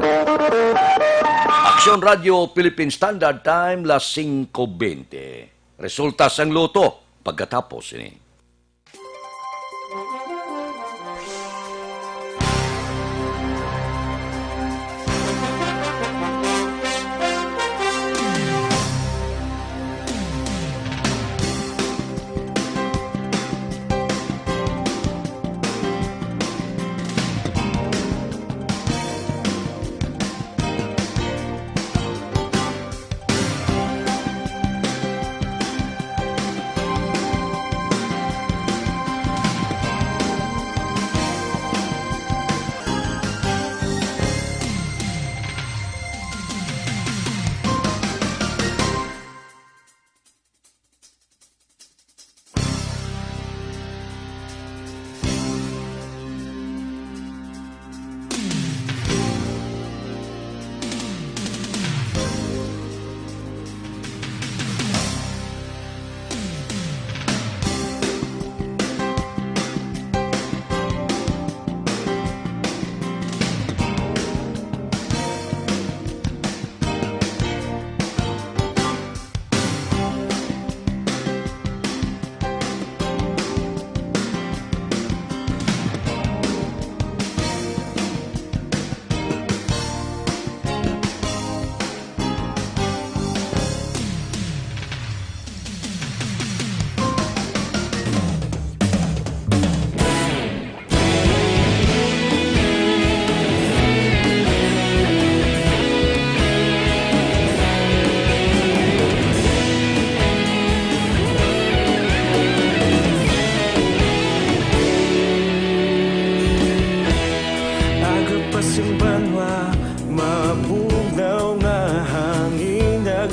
Aksyon Radio Philippine Standard Time, las singko bente. Resulta sang loto pagkatapos ini.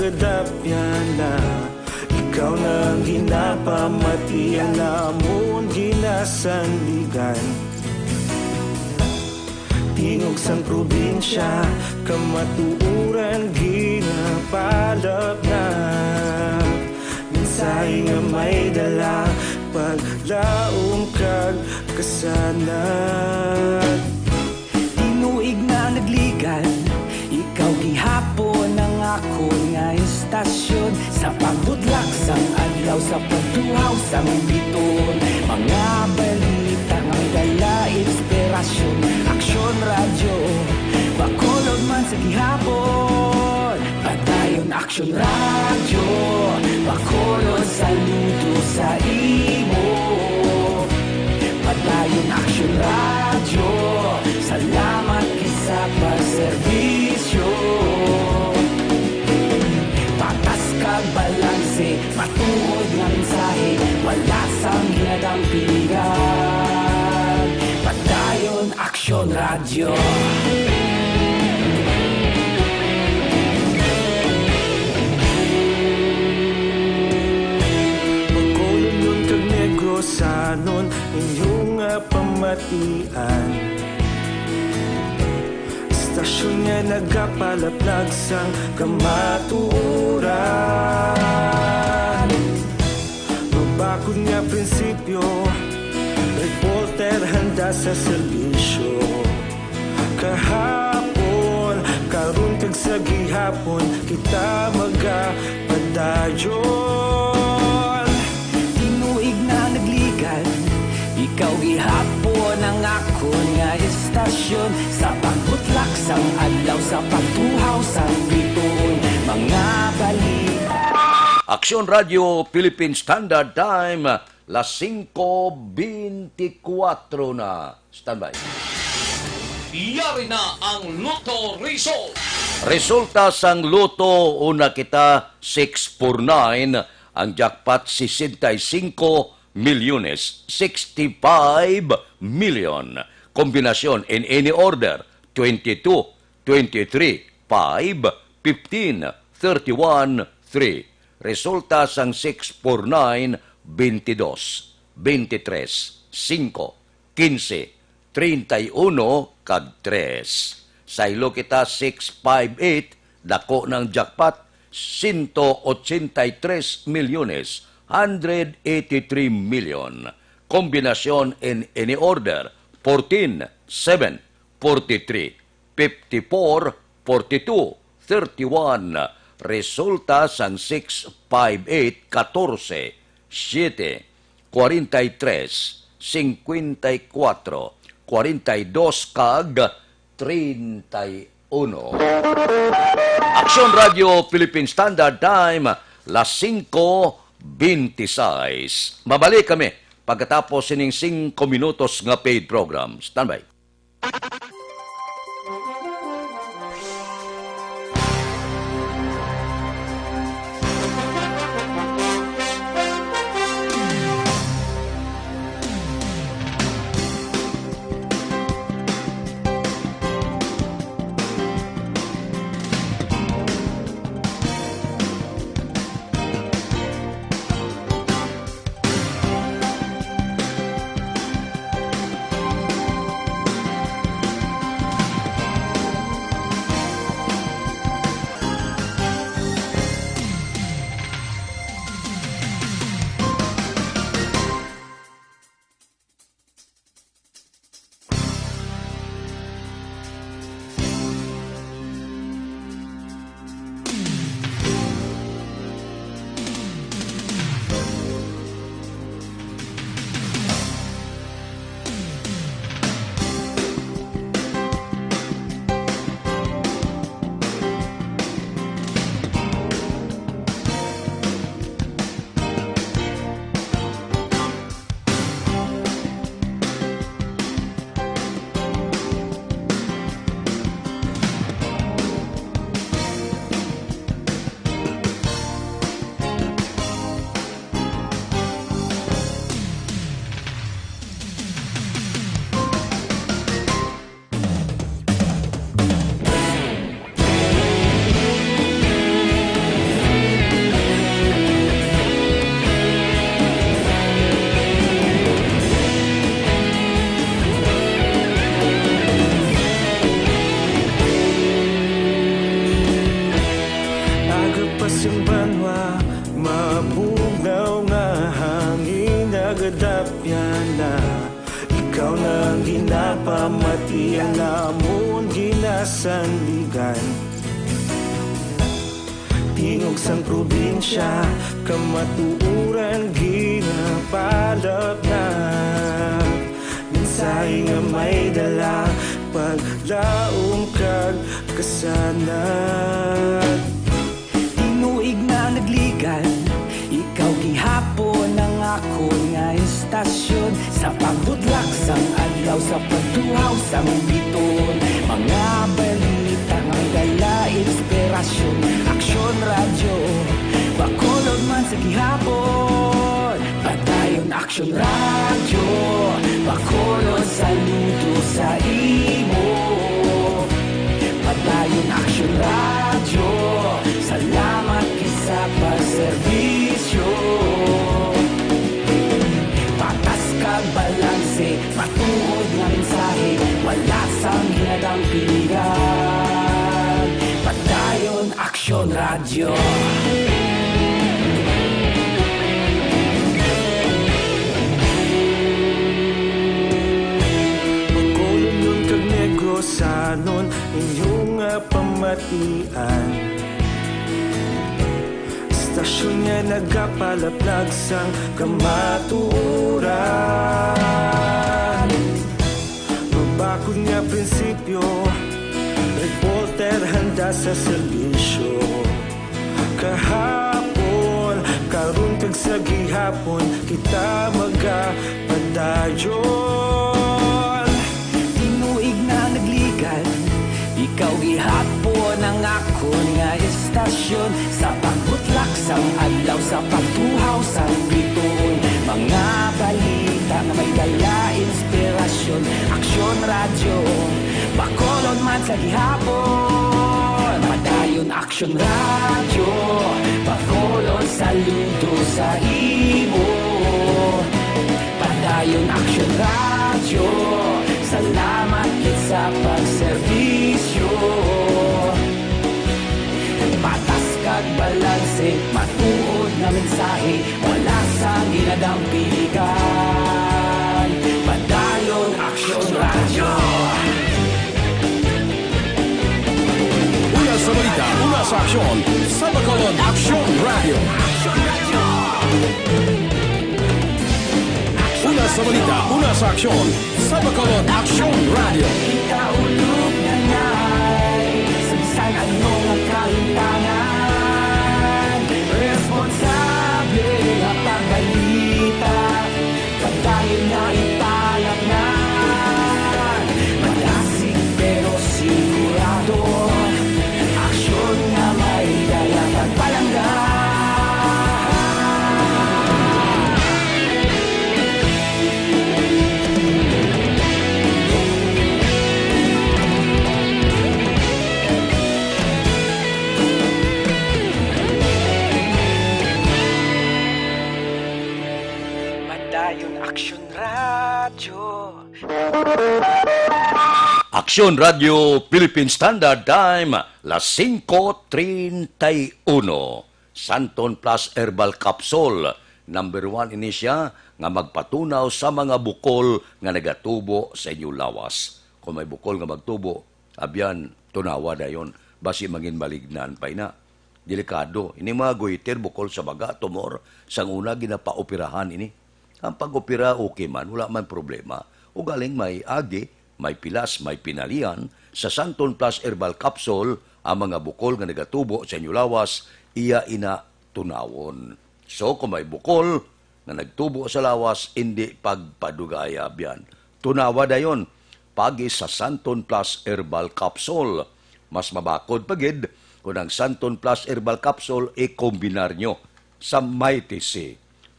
Dapyana, ikaw na ang ginapamati, ang amon ginasandigan. Tingog sang probinsya, kamatuoran ginapalapnap. Mensahe nga may dala, paglaom kag kasanag. Tinuig na nagligan, ikaw gihapon ang akon nga istasyon. Sa pagbutlak sang adlaw, sa pagtuhaw sang bituon, mga balita nga may dala inspirasyon. Aksyon Radyo, Bacolod man sa gihapon. Padayon Aksyon Radyo, Bacolod, saludo sa imo. Padayon Aksyon Radyo, salamat gid sa pagserbisyo. Patas kag balanse, matuod nga mensahe, wala sang ginadampigan. Padayon Aksyon Radyo. Bacolodnon kag Negrosanon, inyo nga pamatian. Istasyon nga nagapalaplag sang kamatuoran. Mabakod nga prinsipyo, reporter handa sa serbisyo. Kahapon, karon kag sa gihapon, kita magapadayon. Tinuig na nagligan, ikaw gihapon ang akon nga istasyon. Sa pagbutlak sang adlaw, sa pagtuhaw sang bituon, mga balita. Aksyon Radyo Philippine Standard Time, las singko beintikwatro na. Standby. Yari na ang Lotto Result. Resulta sang Lotto, una kita, six four nine, ang jackpot, sesenta y cinco milyones, sixty-five million. Kombinasyon in any order, twenty-two, twenty-three, five, fifteen, thirty-one, three. Resulta sang six four nine, twenty-dos, twenty-tres, singko, quince, treinta y uno, kag tres. Saylo kita, six five eight, dako na ang jackpot, sento ochenta y tres milyones, hundred eighty-three million. Kombinasyon in any order, fourteen, seven, forty-three, fifty-four, forty-two, thirty-one. Resulta sang six five eight, katorse, siyete, kwarenta y tres, singkwenta y kwatro, kwarenta y dos, kag treinta y uno. Aksyon Radyo Philippine Standard Time, las singko beintiseis. Mabalik kami pagkatapos sining singko minutos nga paid program. Standby. Pamati ang namon ginasandigan. Tingog sang probinsya, kamatuoran ginapalapnag. Mensahe nga may dala, paglaom kag kasanag. Tinuig na nagligan, ikaw gihapon ang akon nga istasyon. Sa pagbutlak sang adlaw, sa pagtuhaw sang biton, mga balita nga may dala inspirasyon. Aksyon Radyo, Bacolod man sa gihapon. Padayon Aksyon Radyo, Bacolod, saludo sa imo. Padayon Aksyon Radyo, salamat gid sa pagserbisyo. Patas kag balanse, matuod nga mensahe, wala sang ginadang piligan. Padayon Aksyon Radyo. Bacolodnon kag Negrosanon, inyo nga pamatian. Istasyon nga nagapalaplag sang kamatuoran. Mabakod nga prinsipyo, reporter handa sa serbisyo. Kahapon, karon kag sa gihapon, kita magapadayon. Tinuig na nagligan, ikaw gihapon ang akon nga istasyon. Sa pagbutlak sang adlaw, sa pagtuhaw sang bituon, mga balita nga may dala inspirasyon. Aksyon Radyo, Bacolod man sa gihapon. Padayon Aksyon Radyo, Bacolod, saludo sa imo. Padayon Aksyon Radyo, salamat gid sa pagserbisyo. Patas kag balanse, matuod nga mensahe, wala sang ginadang piligan. Padayon Aksyon Radyo. Una sa balita, una sa aksyon, sa Bacolod Aksyon Radyo. Una sa balita, una sa aksyon, sa Bacolod Aksyon Radyo. Kaulog na ngay, sa bisan ano nga kahintangan, responsable nga pagbalita, padayon nga ipalapngan. Madasig pero sigurado, aksyon nga may dala kag palangga. Padayon Aksyon Radyo. Aksyon Radyo Philippine Standard Time, las singko treinta y uno. Santon Plus Herbal Capsule, number one ini siya nga magpatunaw sa mga bukol nga nagatubo sa inyo lawas. Kung may bukol nga magtubo, abyan, tunawa dayon, basi mangin malignan pa ina. Delikado. Ini mga goiter, bukol sa baga, tumor, sang una ginapaoperahan ini. Ang pag-opera, okay man, wala man problema. Ugaling may agi, may pilas, may pinalian, sa Santon Plus Herbal Capsule, ang mga bukol nga nagatubo sa inyo lawas, iya ina tunawon. So, kung may bukol nga nagtubo sa lawas, indi pagpadugaya, biyan. Tunawa dayon, pagi sa Santon Plus Herbal Capsule. Mas mabakod pa gid kung ang Santon Plus Herbal Capsule i-combinar nyo sa Mighty C.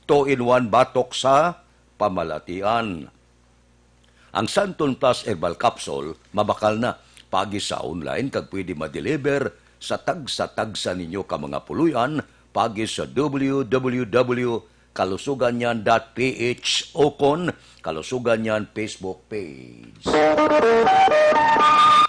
Two-in-one batok sa pamalatian. Ang Santon Plus Herbal Capsule mabakal na pagi sa online kag pwede ma-deliver sa tagsa-tagsa ninyo ka mga puloy-an pagi sa W W W kalusugan niyan dot P H ukon Kalusugan niyan Facebook page.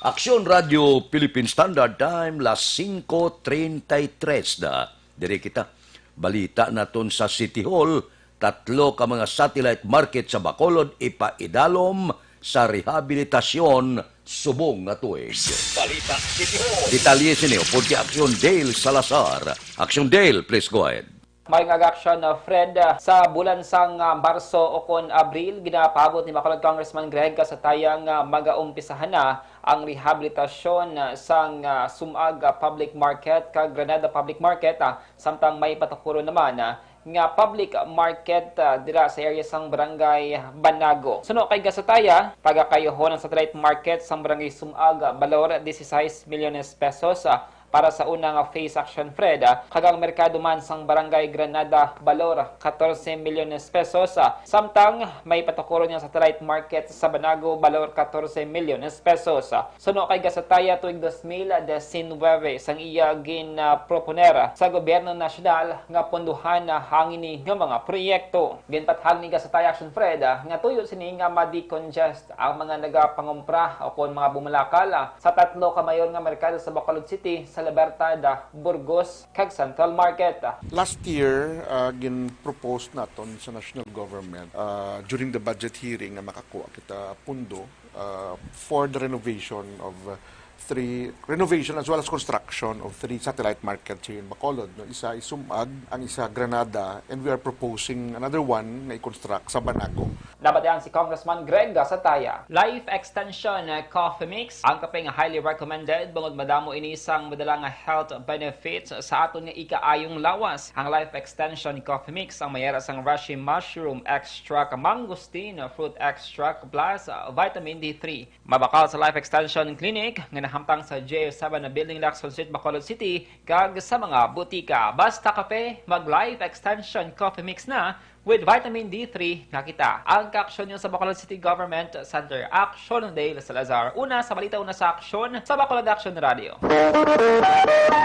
Aksyon Radio Philippine Standard Time, las singko treinta y tres na. Diri kita. Balita naton sa City Hall, tatlo ka mga satellite market sa Bacolod ipaidalom sa rehabilitasyon subong nga tuig. Balita City Hall. Detalye sini upod kay Action Dale Salazar. Action Dale, please go ahead. May nga aksyon, uh, Fred, uh, sa bulan sang, uh, Marso o kon Abril, ginapaabot ni Bacolod Congressman Greg Gasataya nga magaumpisahan na ang rehabilitasyon, uh, sang, uh, Sumag, uh, Public Market kag Granada Public Market, uh, samtang may patukuron naman, uh, nga public market, uh, dira sa area sang Barangay Banago. Suno kay Gasataya, pagakayuhon ang satellite market sang Barangay Sumag, uh, balor dieciséis milyones pesos, uh, para sa una nga phase, Action Fred, ah, kag ang merkado man sang Barangay Granada, balor catorce milyones pesos, ah, samtang may patukuron nga satellite market sa Banago, balor catorce milyones pesos. Ah, suno kay Gasataya, tuig dos mil diecinuebe sang iya ginproponer sa gobyerno nasyonal nga pondohan na ang ini nga mga proyekto. Ginpatahag ni Gasataya, Action Fred, ah, nga tuyo sini nga ma-decongest ang mga nagapangumpra o kon mga bumalakal, ah, sa tatlo ka mayor nga merkado sa Bacolod City, sa Libertad, ah, Burgos, kag Central Market. Last year, ah, gin-propose naton sa national government, ah, during the budget hearing nga makakuha kita pundo, ah, for the renovation of, ah, three, renovation as well as construction of three satellite markets here in Bacolod, no? Isa is Sumag, ang isa Granada, and we are proposing another one nga i-construct sa Banago. Nabatian si Congressman Greg Gasataya. Life Extension, uh, Coffee Mix, ang kape nga highly recommended bangod madamo ini sang madala nga health benefits sa aton nga ikaayong lawas. Ang Life Extension Coffee Mix ang may ara sang reishi mushroom extract, mangosteen fruit extract, plus, uh, vitamin D three. Mabakal sa Life Extension Clinic nga nahamtang sa J seven na Building, Lacson Street, Bacolod City, kag sa mga butika. Basta kape, mag Life Extension Coffee Mix na with vitamin D three na kita. Ang kaaksyon niyo sa Bacolod City Government Center. Aksyon Dale Salazar. Una sa balita, una sa aksyon sa Bacolod Aksyon Radio.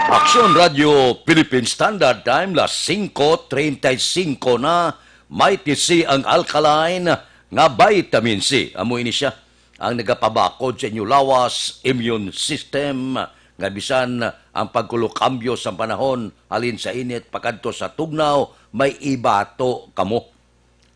Aksyon Radio Philippine Standard Time, las singko treinta y cinco na. May tisi ang alkaline nga vitamin C. Amo ini siya ang nagapabakod sa inyo lawas, immune system, nga bisan ang pagkulokambyo sang panahon, halin sa init pakadto sa tugnaw, may ibato kamo.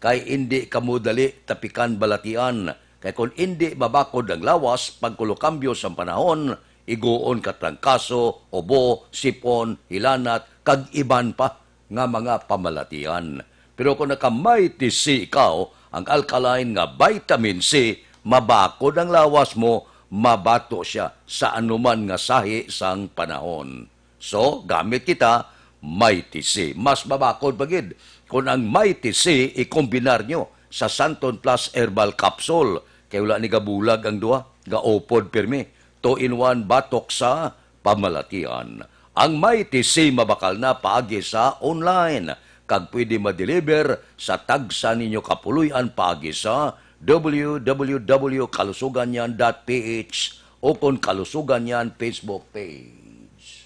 Kay indi kamo dali tapikan balatian, kay kon indi mabakod ang lawas, pagkulokambyo sang panahon, iguon ka trangkaso, ubo, sipon, hilanat, kag iban pa nga mga pamalatian. Pero kon naka-Mighty C ikaw, ang alkaline nga vitamin C, mabakod ang lawas mo, mabato sia sa anuman nga sahi sang panahon. So, gamit kita, Mighty C. Mas mabakod pa gid kon ang Mighty C ikombinar nyo sa Santon Plus Herbal Capsule, kay wala ni gabulag ang duha, gaupod pirmi. Two-in-one batok sa pamalatian. Ang Mighty C mabakal na paagi sa online, kag pwede ma-deliver sa tagsa ninyo kapuloy-an paagi sa W W W kalusuganyan dot P H o kon Kalusuganyan Facebook page.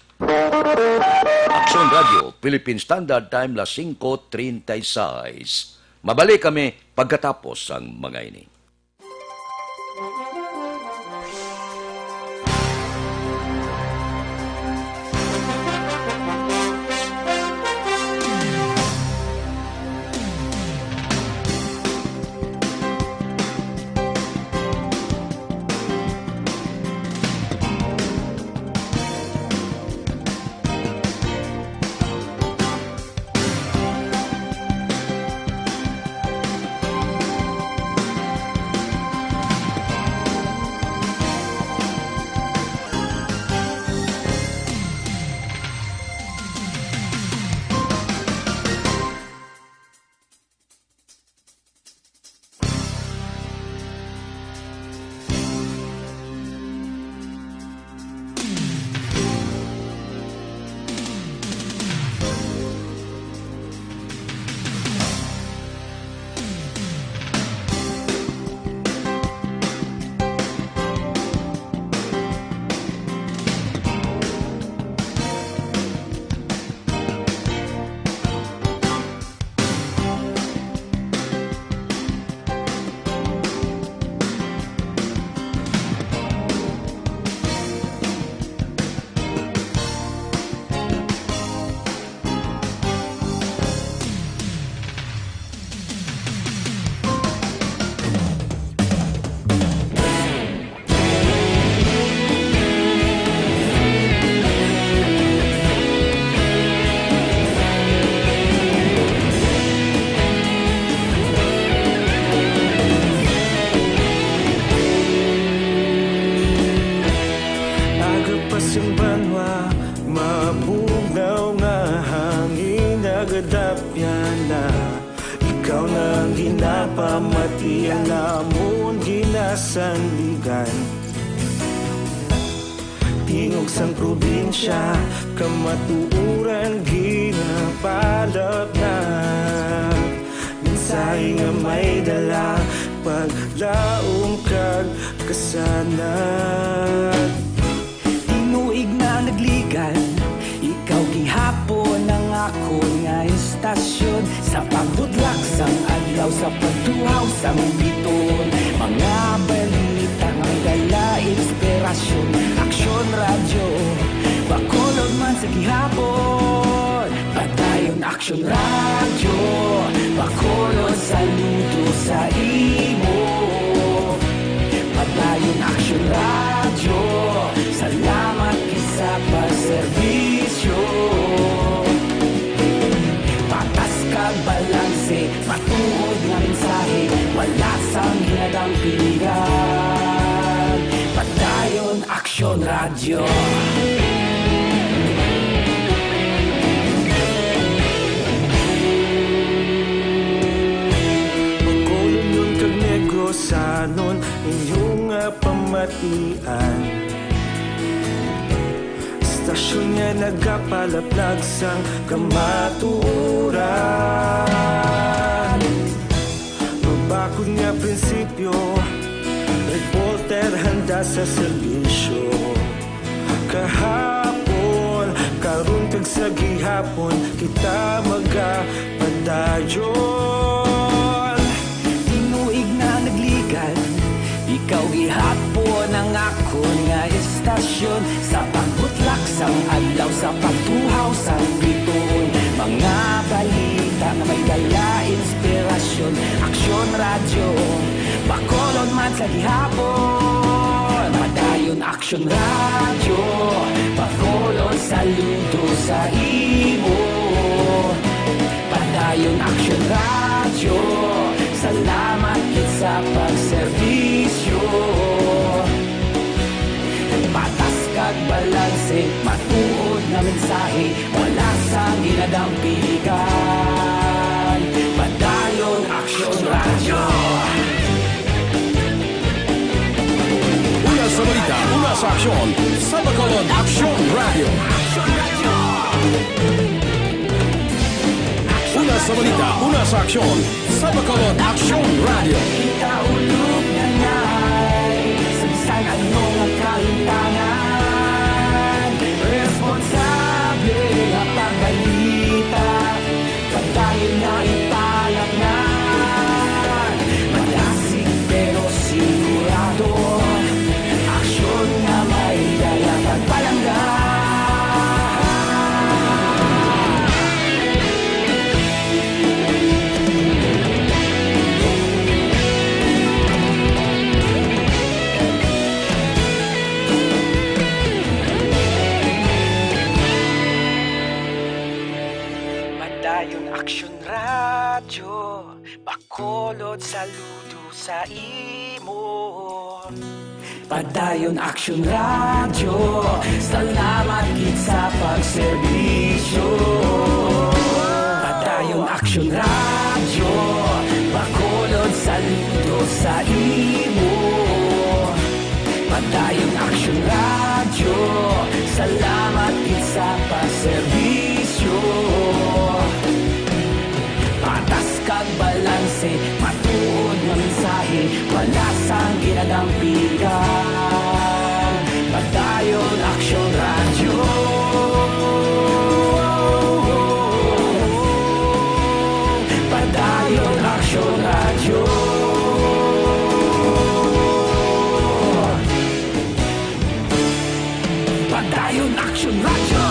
Aksyon Radio, Philippine Standard Time, las singko treinta y seis. Mabalik kami pagkatapos sang mga ini. Pamati ang namon ginasandigan. Tingog sang probinsya, kamatuoran ginapalapnag. Mensahe nga may dala, paglaom kag kasanag. Tinuig na nagligan, ikaw gihapon ang akon nga istasyon. Sa pagbutlak sang adlaw, sa pagtuhaw sang biton, mga balita nga may dala inspirasyon. Aksyon Radyo, Bacolod man sa gihapon. Padayon Aksyon Radyo, Bacolod, saludo sa imo. Padayon Aksyon Radyo, salamat gid sa pagserbisyo. Patas kag balanse, matuod nga mensahe, wala sang ginadampigan. Padayon Aksyon Radyo. Bacolodnon kag Negrosanon, inyo nga pamatian. Istasyon nga nagapalaplag sang kamatuoran. Mabakod nga prinsipyo, reporter handa sa serbisyo. Kahapon, karon kag sa gihapon, kita magapadayon. Tinuig na nagligan, ikaw gihapon ang akon nga istasyon. Sa pagbutlak sang adlaw, sa pagtuhaw sang biton, mga balita nga may dala inspirasyon. Aksyon Radyo, Bacolod man sa gihapon. Padayon Aksyon Radyo, Bacolod, saludo sa imo. Padayon Aksyon Radyo, salamat gid sa pagserbisyo. Patas kag balanse, matuod nga mensahe, wala sang ginadampigan. Padayon Aksyon Radyo. Una sa balita, una sa aksyon, sa Bacolod Aksyon Radyo. Una sa balita, una sa aksyon, sa Bacolod Aksyon Radyo. Ikaulo na ngay sa bisan ano nga kalimtangan, responsable nga pagbalita, padayon nga ipalapngan. Madasig pero sigurado, aksyon nga may dala pagpalangga. Padayon Aksyon Radyo, Bacolod, saludo sa imo. Padayon Aksyon Radyo, salamat gid sa pagserbisyo. Padayon Aksyon Radyo, Bacolod, saludo sa imo. Padayon Aksyon Radyo, salamat gid sa pagserbisyo. Patas kag balanse, matuod nga mensahe, wala sang ginadampigan. Padayon Aksyon Radyo. Padayon Aksyon Radyo. Padayon Aksyon Radyo.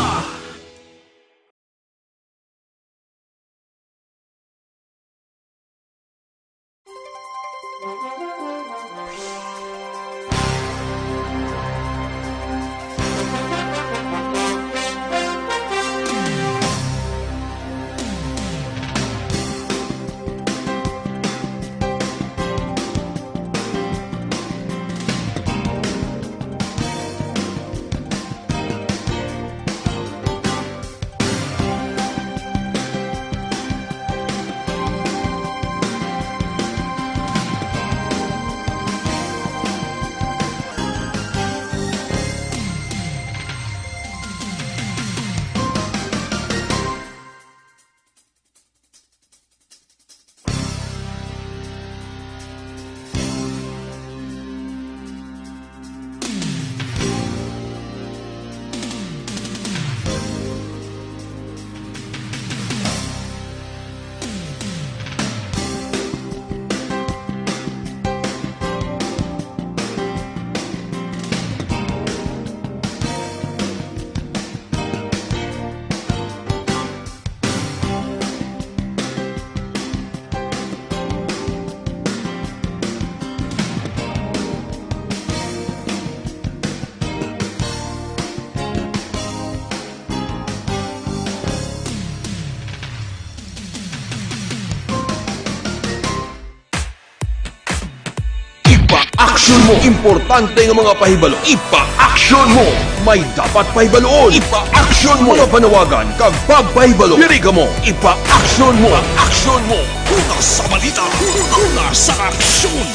Aksyon mo. Importante nga mga pahibalo, ipa-aksyon mo. May dapat pahibaluon, ipa-aksyon mo. Mga panawagan kag pagpahibalo, diri kamo, ipa-aksyon mo. Ipa-aksyon mo. Una sa balita, una sa aksyon.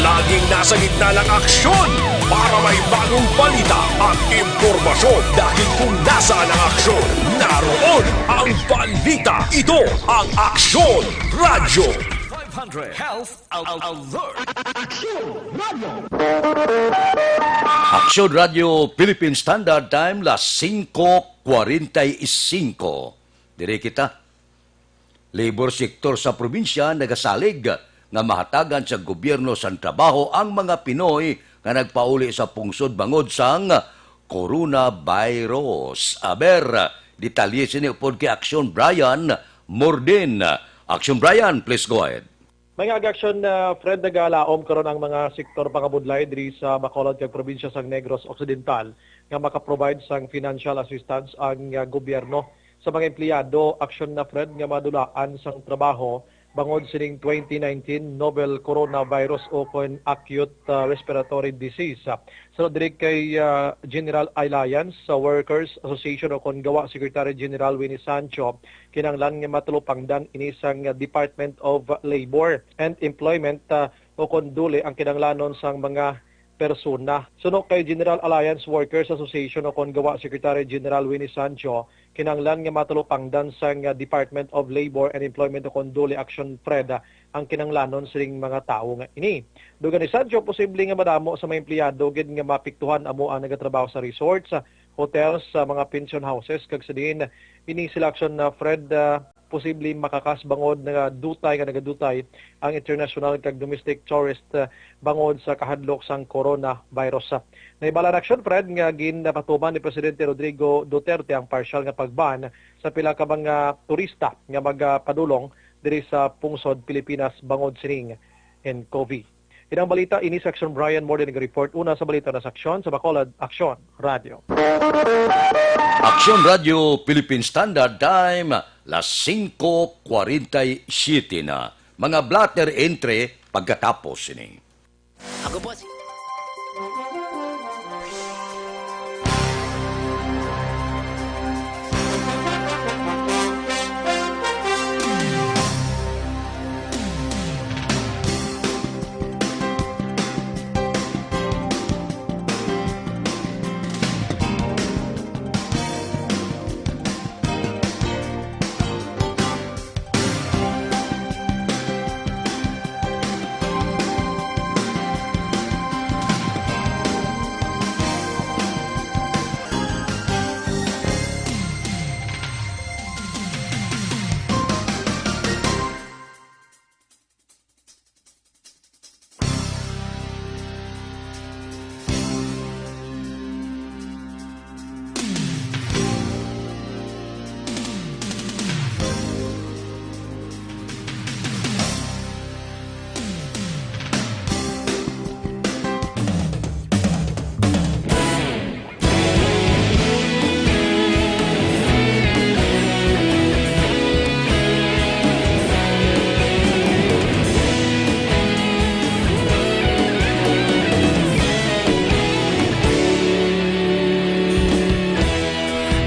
Laging nasa gitna ng aksyon para may bagong balita at impormasyon. Dahil kung nasaan ang aksyon, naroon ang balita. Ito ang Aksyon Radyo five hundred Health Al-, Alert. Aksyon Radyo Philippine Standard Time, las singko kwarenta y singko. Diri kita. Labor sector sa probinsya nagasalig nga mahatagan sa gobyerno sang trabaho ang mga Pinoy nga nagpauli sa pungsod bangod sang coronavirus. Aber, detalye sini upod kay Aksyon Brian Mordin. Aksyon Brian, please go ahead. Mga ag-aksyon, ah, Fred, nagalaom karon ang mga sektor pangabudlay diri sa Bacolod kag probinsya sang Negros Occidental nga maka-provide sang financial assistance ang, ah, gobyerno sa mga empleyado. Aksyon na, Fred, nga madulaan sang trabaho bangod sining twenty nineteen novel coronavirus o kon acute, ah, respiratory disease. Sunod diri kay, ah, General Alliance sa Workers Association o kon gawa Secretary General Winnie Sancho, kinahanglan nga matalupangdan ini sang Department of Labor and Employment, ah, o kon DOLE ang kinahanglanon sang mga persona. Suno kay General Alliance Workers Association o kon gawa Secretary General Winnie Sancho, kinahanglan nga matalupangdan sang, ah, Department of Labor and Employment o kon DOLE action, Fred, ah, ang kinahanglanon sining mga tawo nga ini. Dugang ni Sancho, posible nga madamo sa mga empleyado gid nga maapektuhan amo ang nagatrabaho sa resorts, ah, hotels, sa mga pension houses, kag sa diin ini sila aksyon na, Fred, ah, posible makakas bangod nga dutay nga nagadutay ang international kag domestic tourist, ah, bangod sa kahadlok sang coronavirus. Nahibal-an aksyon, Fred, nga ginapatuman ni Presidente Rodrigo Duterte ang partial nga pag-ban sa pila ka mga turista nga magapadulong diri sa pungsod Pilipinas bangod sining N C O V. Inang balita ini sa Aksyon. Brian Morden nag-report. Una sa balita na sa Aksyon sa Bacolod, Aksyon Radio. Aksyon Radio Philippine Standard Time, las singko kwarenta y siyete na. Mga blotter entry pagkatapos sini. Ako po si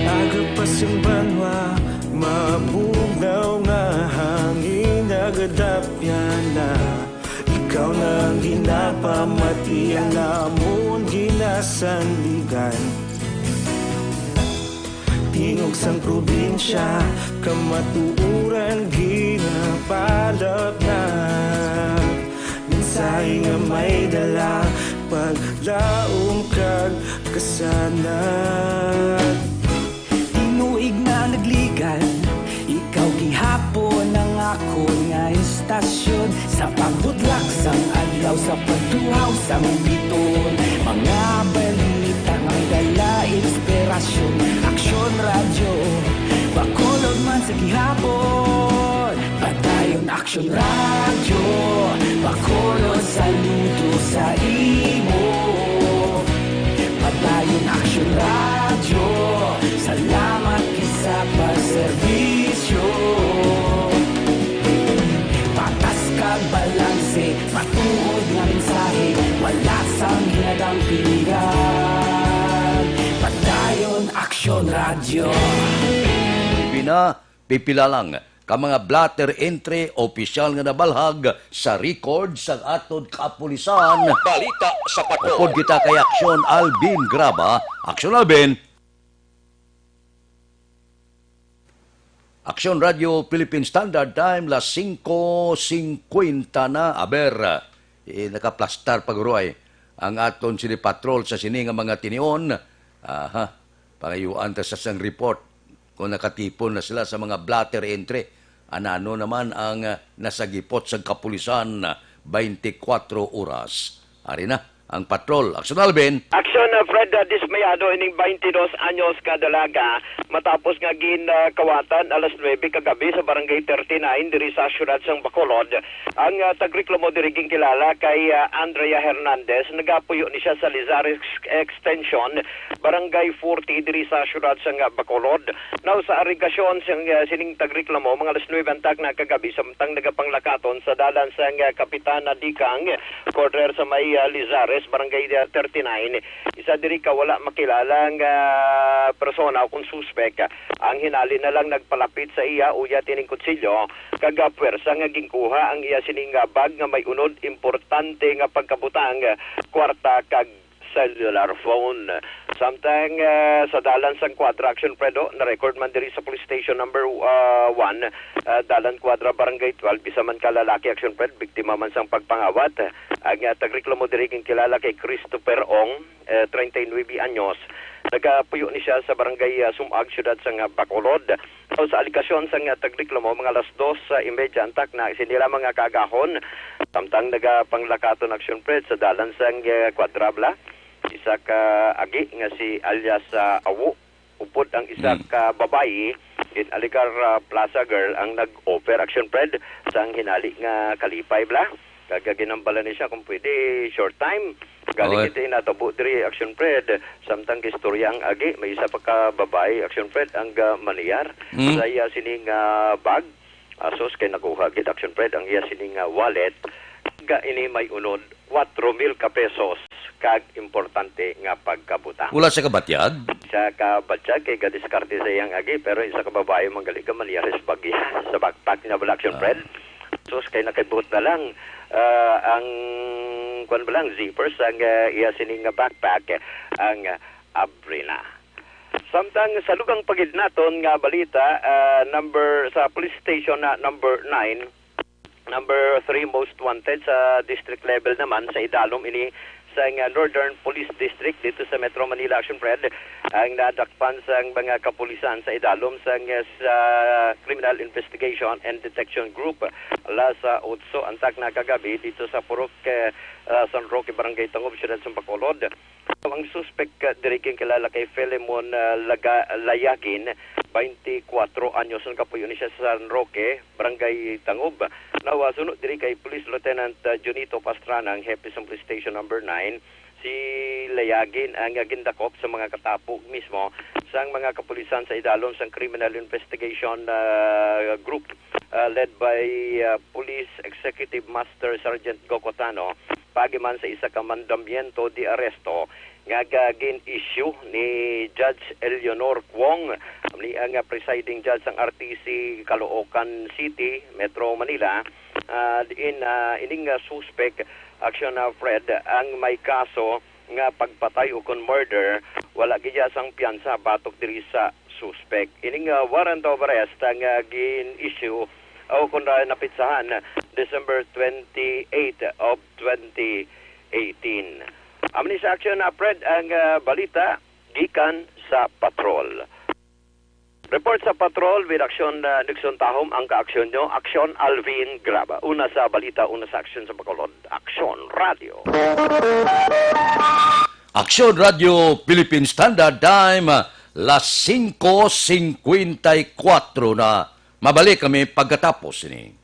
Agapas ang banwa, mabugnaw nga hangin, nagadapyan na. Ikaw na ang ginapamati, ang amon ginasandigan. Tingog sang probinsya, kamatuoran ginapalapnat. Mensahe nga may dala, paglaom kag kasanag. Tinuig na nagligan, ikaw gihapon ang akon nga istasyon. Sa pagbudlak sang adlaw, sa pagtuhaw sang biton, mga balita nga may dala inspirasyon. Aksyon Radyo, Bacolod man sa gihapon. Padayon Aksyon Radyo, Bacolod, saludo sa imo. Padayon Aksyon Radyo, salamat gid sa pagserbisyo. Patas kag balanse, matuod nga mensahe, Pina, pipila lang ka mga blotter entry opisyal nga nabalhag sa record sang aton kapulisan. Balita sa Patrol. Upod kita kay Aksyon Alvin Graba. Aksyon Alvin. Aksyon Radio Philippine Standard Time, las singko singkwenta na. Aber, eh, nakaplastar pa guro ay ang aton sini patrol sa sini nga mga tinion. Aha, pangayuan ta sa sang report kung nakatipon na sila sa mga blotter entry. Anano naman ang, ah, nasagipot sang kapulisan, ah, twenty-four oras. Ari na ang patrol. Aksyon Alvin. Aksyon, uh, Fred, uh, dismayado ining twenty-dos anyos ka dalaga matapos nga gin, uh, kawatan alas nuebe kagabi sa Barangay thirty-nine diri sa siyudad sang Bacolod. Ang, uh, tagreklamo diri ginkilala kay, uh, Andrea Hernandez. Nagapuyo ni siya sa Lizares Extension, Barangay forty diri sa siyudad sang, uh, Bacolod. Now, sa alegasyon sang, uh, sining tagreklamo, mga alas nuebe antak na kagabi, samtang nagapanglakaton sa dalan sang, uh, Kapitana Dikang, corner sa may, ah, Lizares, Barangay, ah, thirty-nine. Isa diri ka wala makilala nga persona o kon suspek ang hinali na lang nagpalapit sa iya, uyat ining kutsilyo, kag, ah, pwersa nga ginkuha ang iya sining, ah, bag nga may unod importante nga pagkabutang, ah, kwarta kag cellular phone. Samtang, ah, sa dalan sang Quadra, Action Fred, oh, na-record man diri sa Police Station Number, ah, one, ah, Dalan Quadra, Barangay twelve, isa man ka lalaki, Action Fred, biktima man sang pagpangawat. Ang, ah, tagreklamo diri ginkilala kay Christopher Ong, eh, treinta y nueve anyos. Nagapuyo ni siya sa Barangay, ah, Sumag, siyudad sang, ah, Bacolod. So, sa alegasyon sang, ah, tagreklamo, mga alas dos, ah, imedya antak na sini lamang nga kaagahon, samtang nagapanglakaton, Action Fred, sa dalan sang, ah, Quadra bala, isa ka agi nga si alias, ah, Awo, upod ang isa Mm. ka babayi, gin-alegar, ah, plaza girl ang nag-offer, Action Fred, sang hinali nga kalipay bala. Kag ginhambal ni siya kung pwede, short time. Galing Okay. ito natabo diri, Action Fred. Samtang istorya ang agi, may isa pa ka babayi, Action Fred, ang, ah, maniyar Mm. sa iya sining, ah, bag. Asos kay nakuha gid, Action Fred, ang iya sining, ah, wallet. Ga ini may unod, kwatro mil ka pesos kag importante nga pagkabutang. Wala siya kabatyag? Siya kabatyag kay gadiskarte sa iyang agi, pero isa ka babayi man gali ka maniyar sa bag, sa backpack na bala, Action Ah. Fred. Sus, kay nakibot na lang, ah, ang, kwan ba lang, zipper sang, ah, iya sini nga backpack, ang, ah, abri na. Samtang sa lugang pagid naton nga balita, ah, number, sa police station na number nine, number three most wanted sa district level naman sa idalom ini sa nga Northern Police District dito sa Metro Manila, Action Fred, ang nadakpan sang mga kapulisan sa idalom sang, eh, sa Criminal Investigation and Detection Group, alas otso antak na kagabi dito sa Purok, eh, ah, San Roque, Barangay Tangob, Siyudad sa Bacolod. Ang suspek, ah, diri ginkilala kay Filemon, ah, Laga-, Layagin, twenty-four anyos, ang kapuyo ni siya sa San Roque, Barangay Tangob. Now, ah, suno diri kay Police Lieutenant, ah, Junito Pastrana, ang hepe sa Police Station Number nine, si Layagin ang, ah, gindakop sa mga katapo mismo sang mga kapulisan sa idalom sang Criminal Investigation, ah, Group, ah, led by, ah, Police Executive Master Sergeant Gokotano, pagi man sa isa ka mandamiento de arresto nga ga-, gin-issue ni Judge Eleanor Kwong, ni ang, ah, presiding judge sang R T C Caloocan City, Metro Manila, ah, diin, ah, ining, ah, suspek, Action, ah, Fred, ang may kaso nga pagpatay ukon murder, wala giya sang piyansa batok diri sa suspek. Ining, ah, warrant of arrest ang, ah, gin-issue o kon ra napitsahan December twenty-eight of twenty eighteen. Amo ni sa Action, ah, Fred, ang, ah, balita gikan sa patrol. Report sa patrol with Action, ah, Nixon Tahom ang kaaksyon nyo. Action Alvin Graba. Una sa balita, una sa aksyon sa Bacolod. Action Radio. Action Radio Philippine Standard Time, las singko singkwenta y kuwatro na. Mabalik kami pagkatapos ini.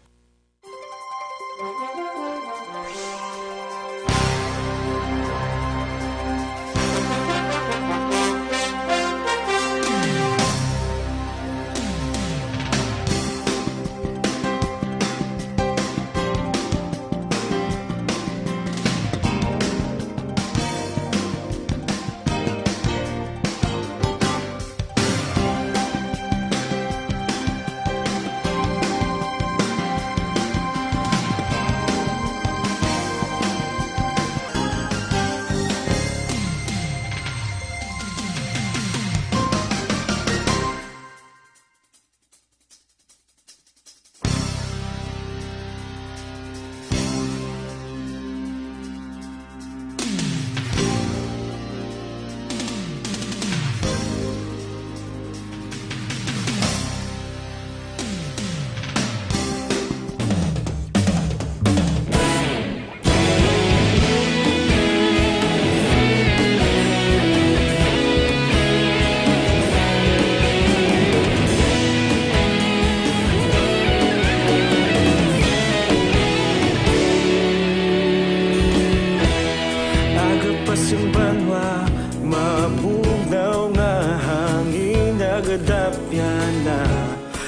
Tapyana,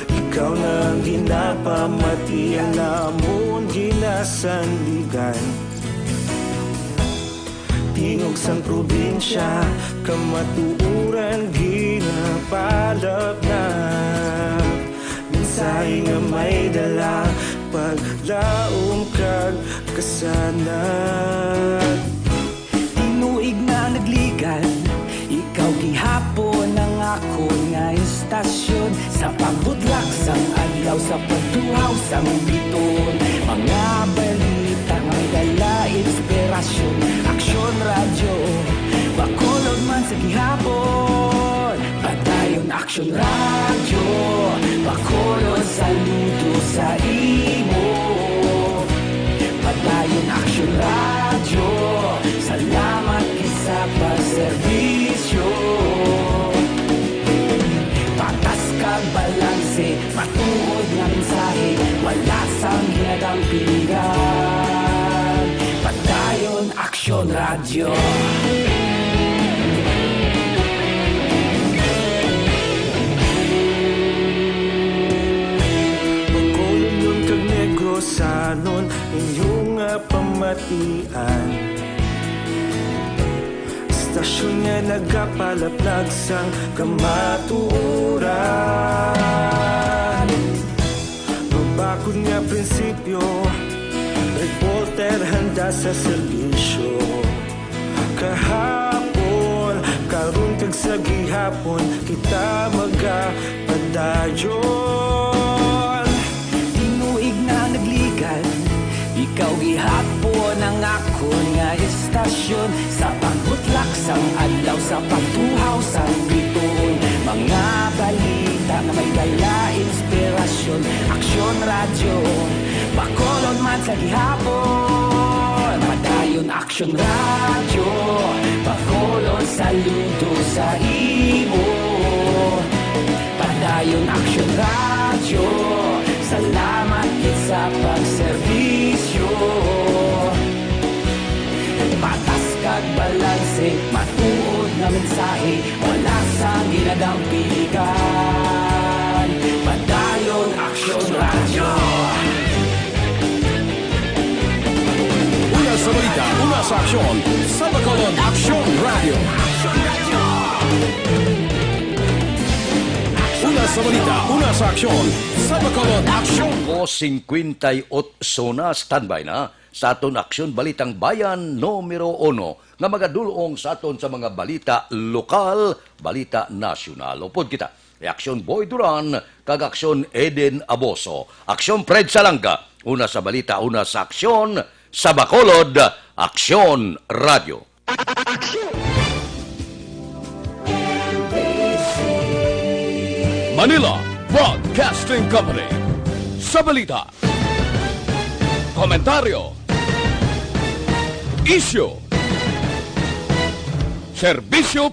ikaw na ang ginapamati, ang namon ginasandigan. Tingog sang probinsya, kamatuoran ginapalapnap. Mensahe nga may dala, paglaom kag kasanag. Tinuig na nagligan, ikaw gihapon ang akon nga istasyon. Sa pagbutlak sang adlaw, sa pagtuhaw sang biton, mga balita nga may dala inspirasyon. Aksyon Radyo, Bacolod man sa gihapon. Padayon Aksyon Radyo, Bacolod, saludo sa imo. Padayon Aksyon Radyo, salamat gid sa pagserbisyo. Patas kag balanse, matuod nga mensahe, wala sang ginadampigan. Padayon Aksyon Radyo. Bacolodnon kag Negrosanon, inyo nga pamatian. Istasyon nga nagapalaplag sang kamatuoran. Mabakod nga prinsipyo, reporter handa sa serbisyo. Kahapon, karon kag sa gihapon, kita magapadayon. Tinuig na nagligan, ikaw gihapon ang akon nga istasyon. Sa pagbutlak sang adlaw, sa pagtuhaw sang bituon, mga balita nga may dala inspirasyon. Aksyon Radyo, Bacolod man sa gihapon. Padayon Aksyon Radyo, Bacolod, saludo sa imo. Padayon Aksyon Radyo, salamat gid sa pagserbisyo. Patas kag balanse, matuod nga mensahe, wala sang ginadampigan. Padayon Aksyon Radyo. Una sa balita, una sa aksyon, sa Bacolod Aksyon Radyo. Una sa balita, una sa aksyon, sa Bacolod Aksyon. Ko singkwenta y otso na, standby na sa aton Aksyon Balitang Bayan numero uno nga magadul-ong sa aton sa mga balita lokal, balita nasyonal. Upod kita ni Aksyon Boy Duran kag Aksyon Eden Aboso. Aksyon Fred Salanga, una sa balita, una sa aksyon, sa Bacolod, Aksyon Radyo. Manila Broadcasting Company. Sa balita, komentaryo, isyu, serbisyo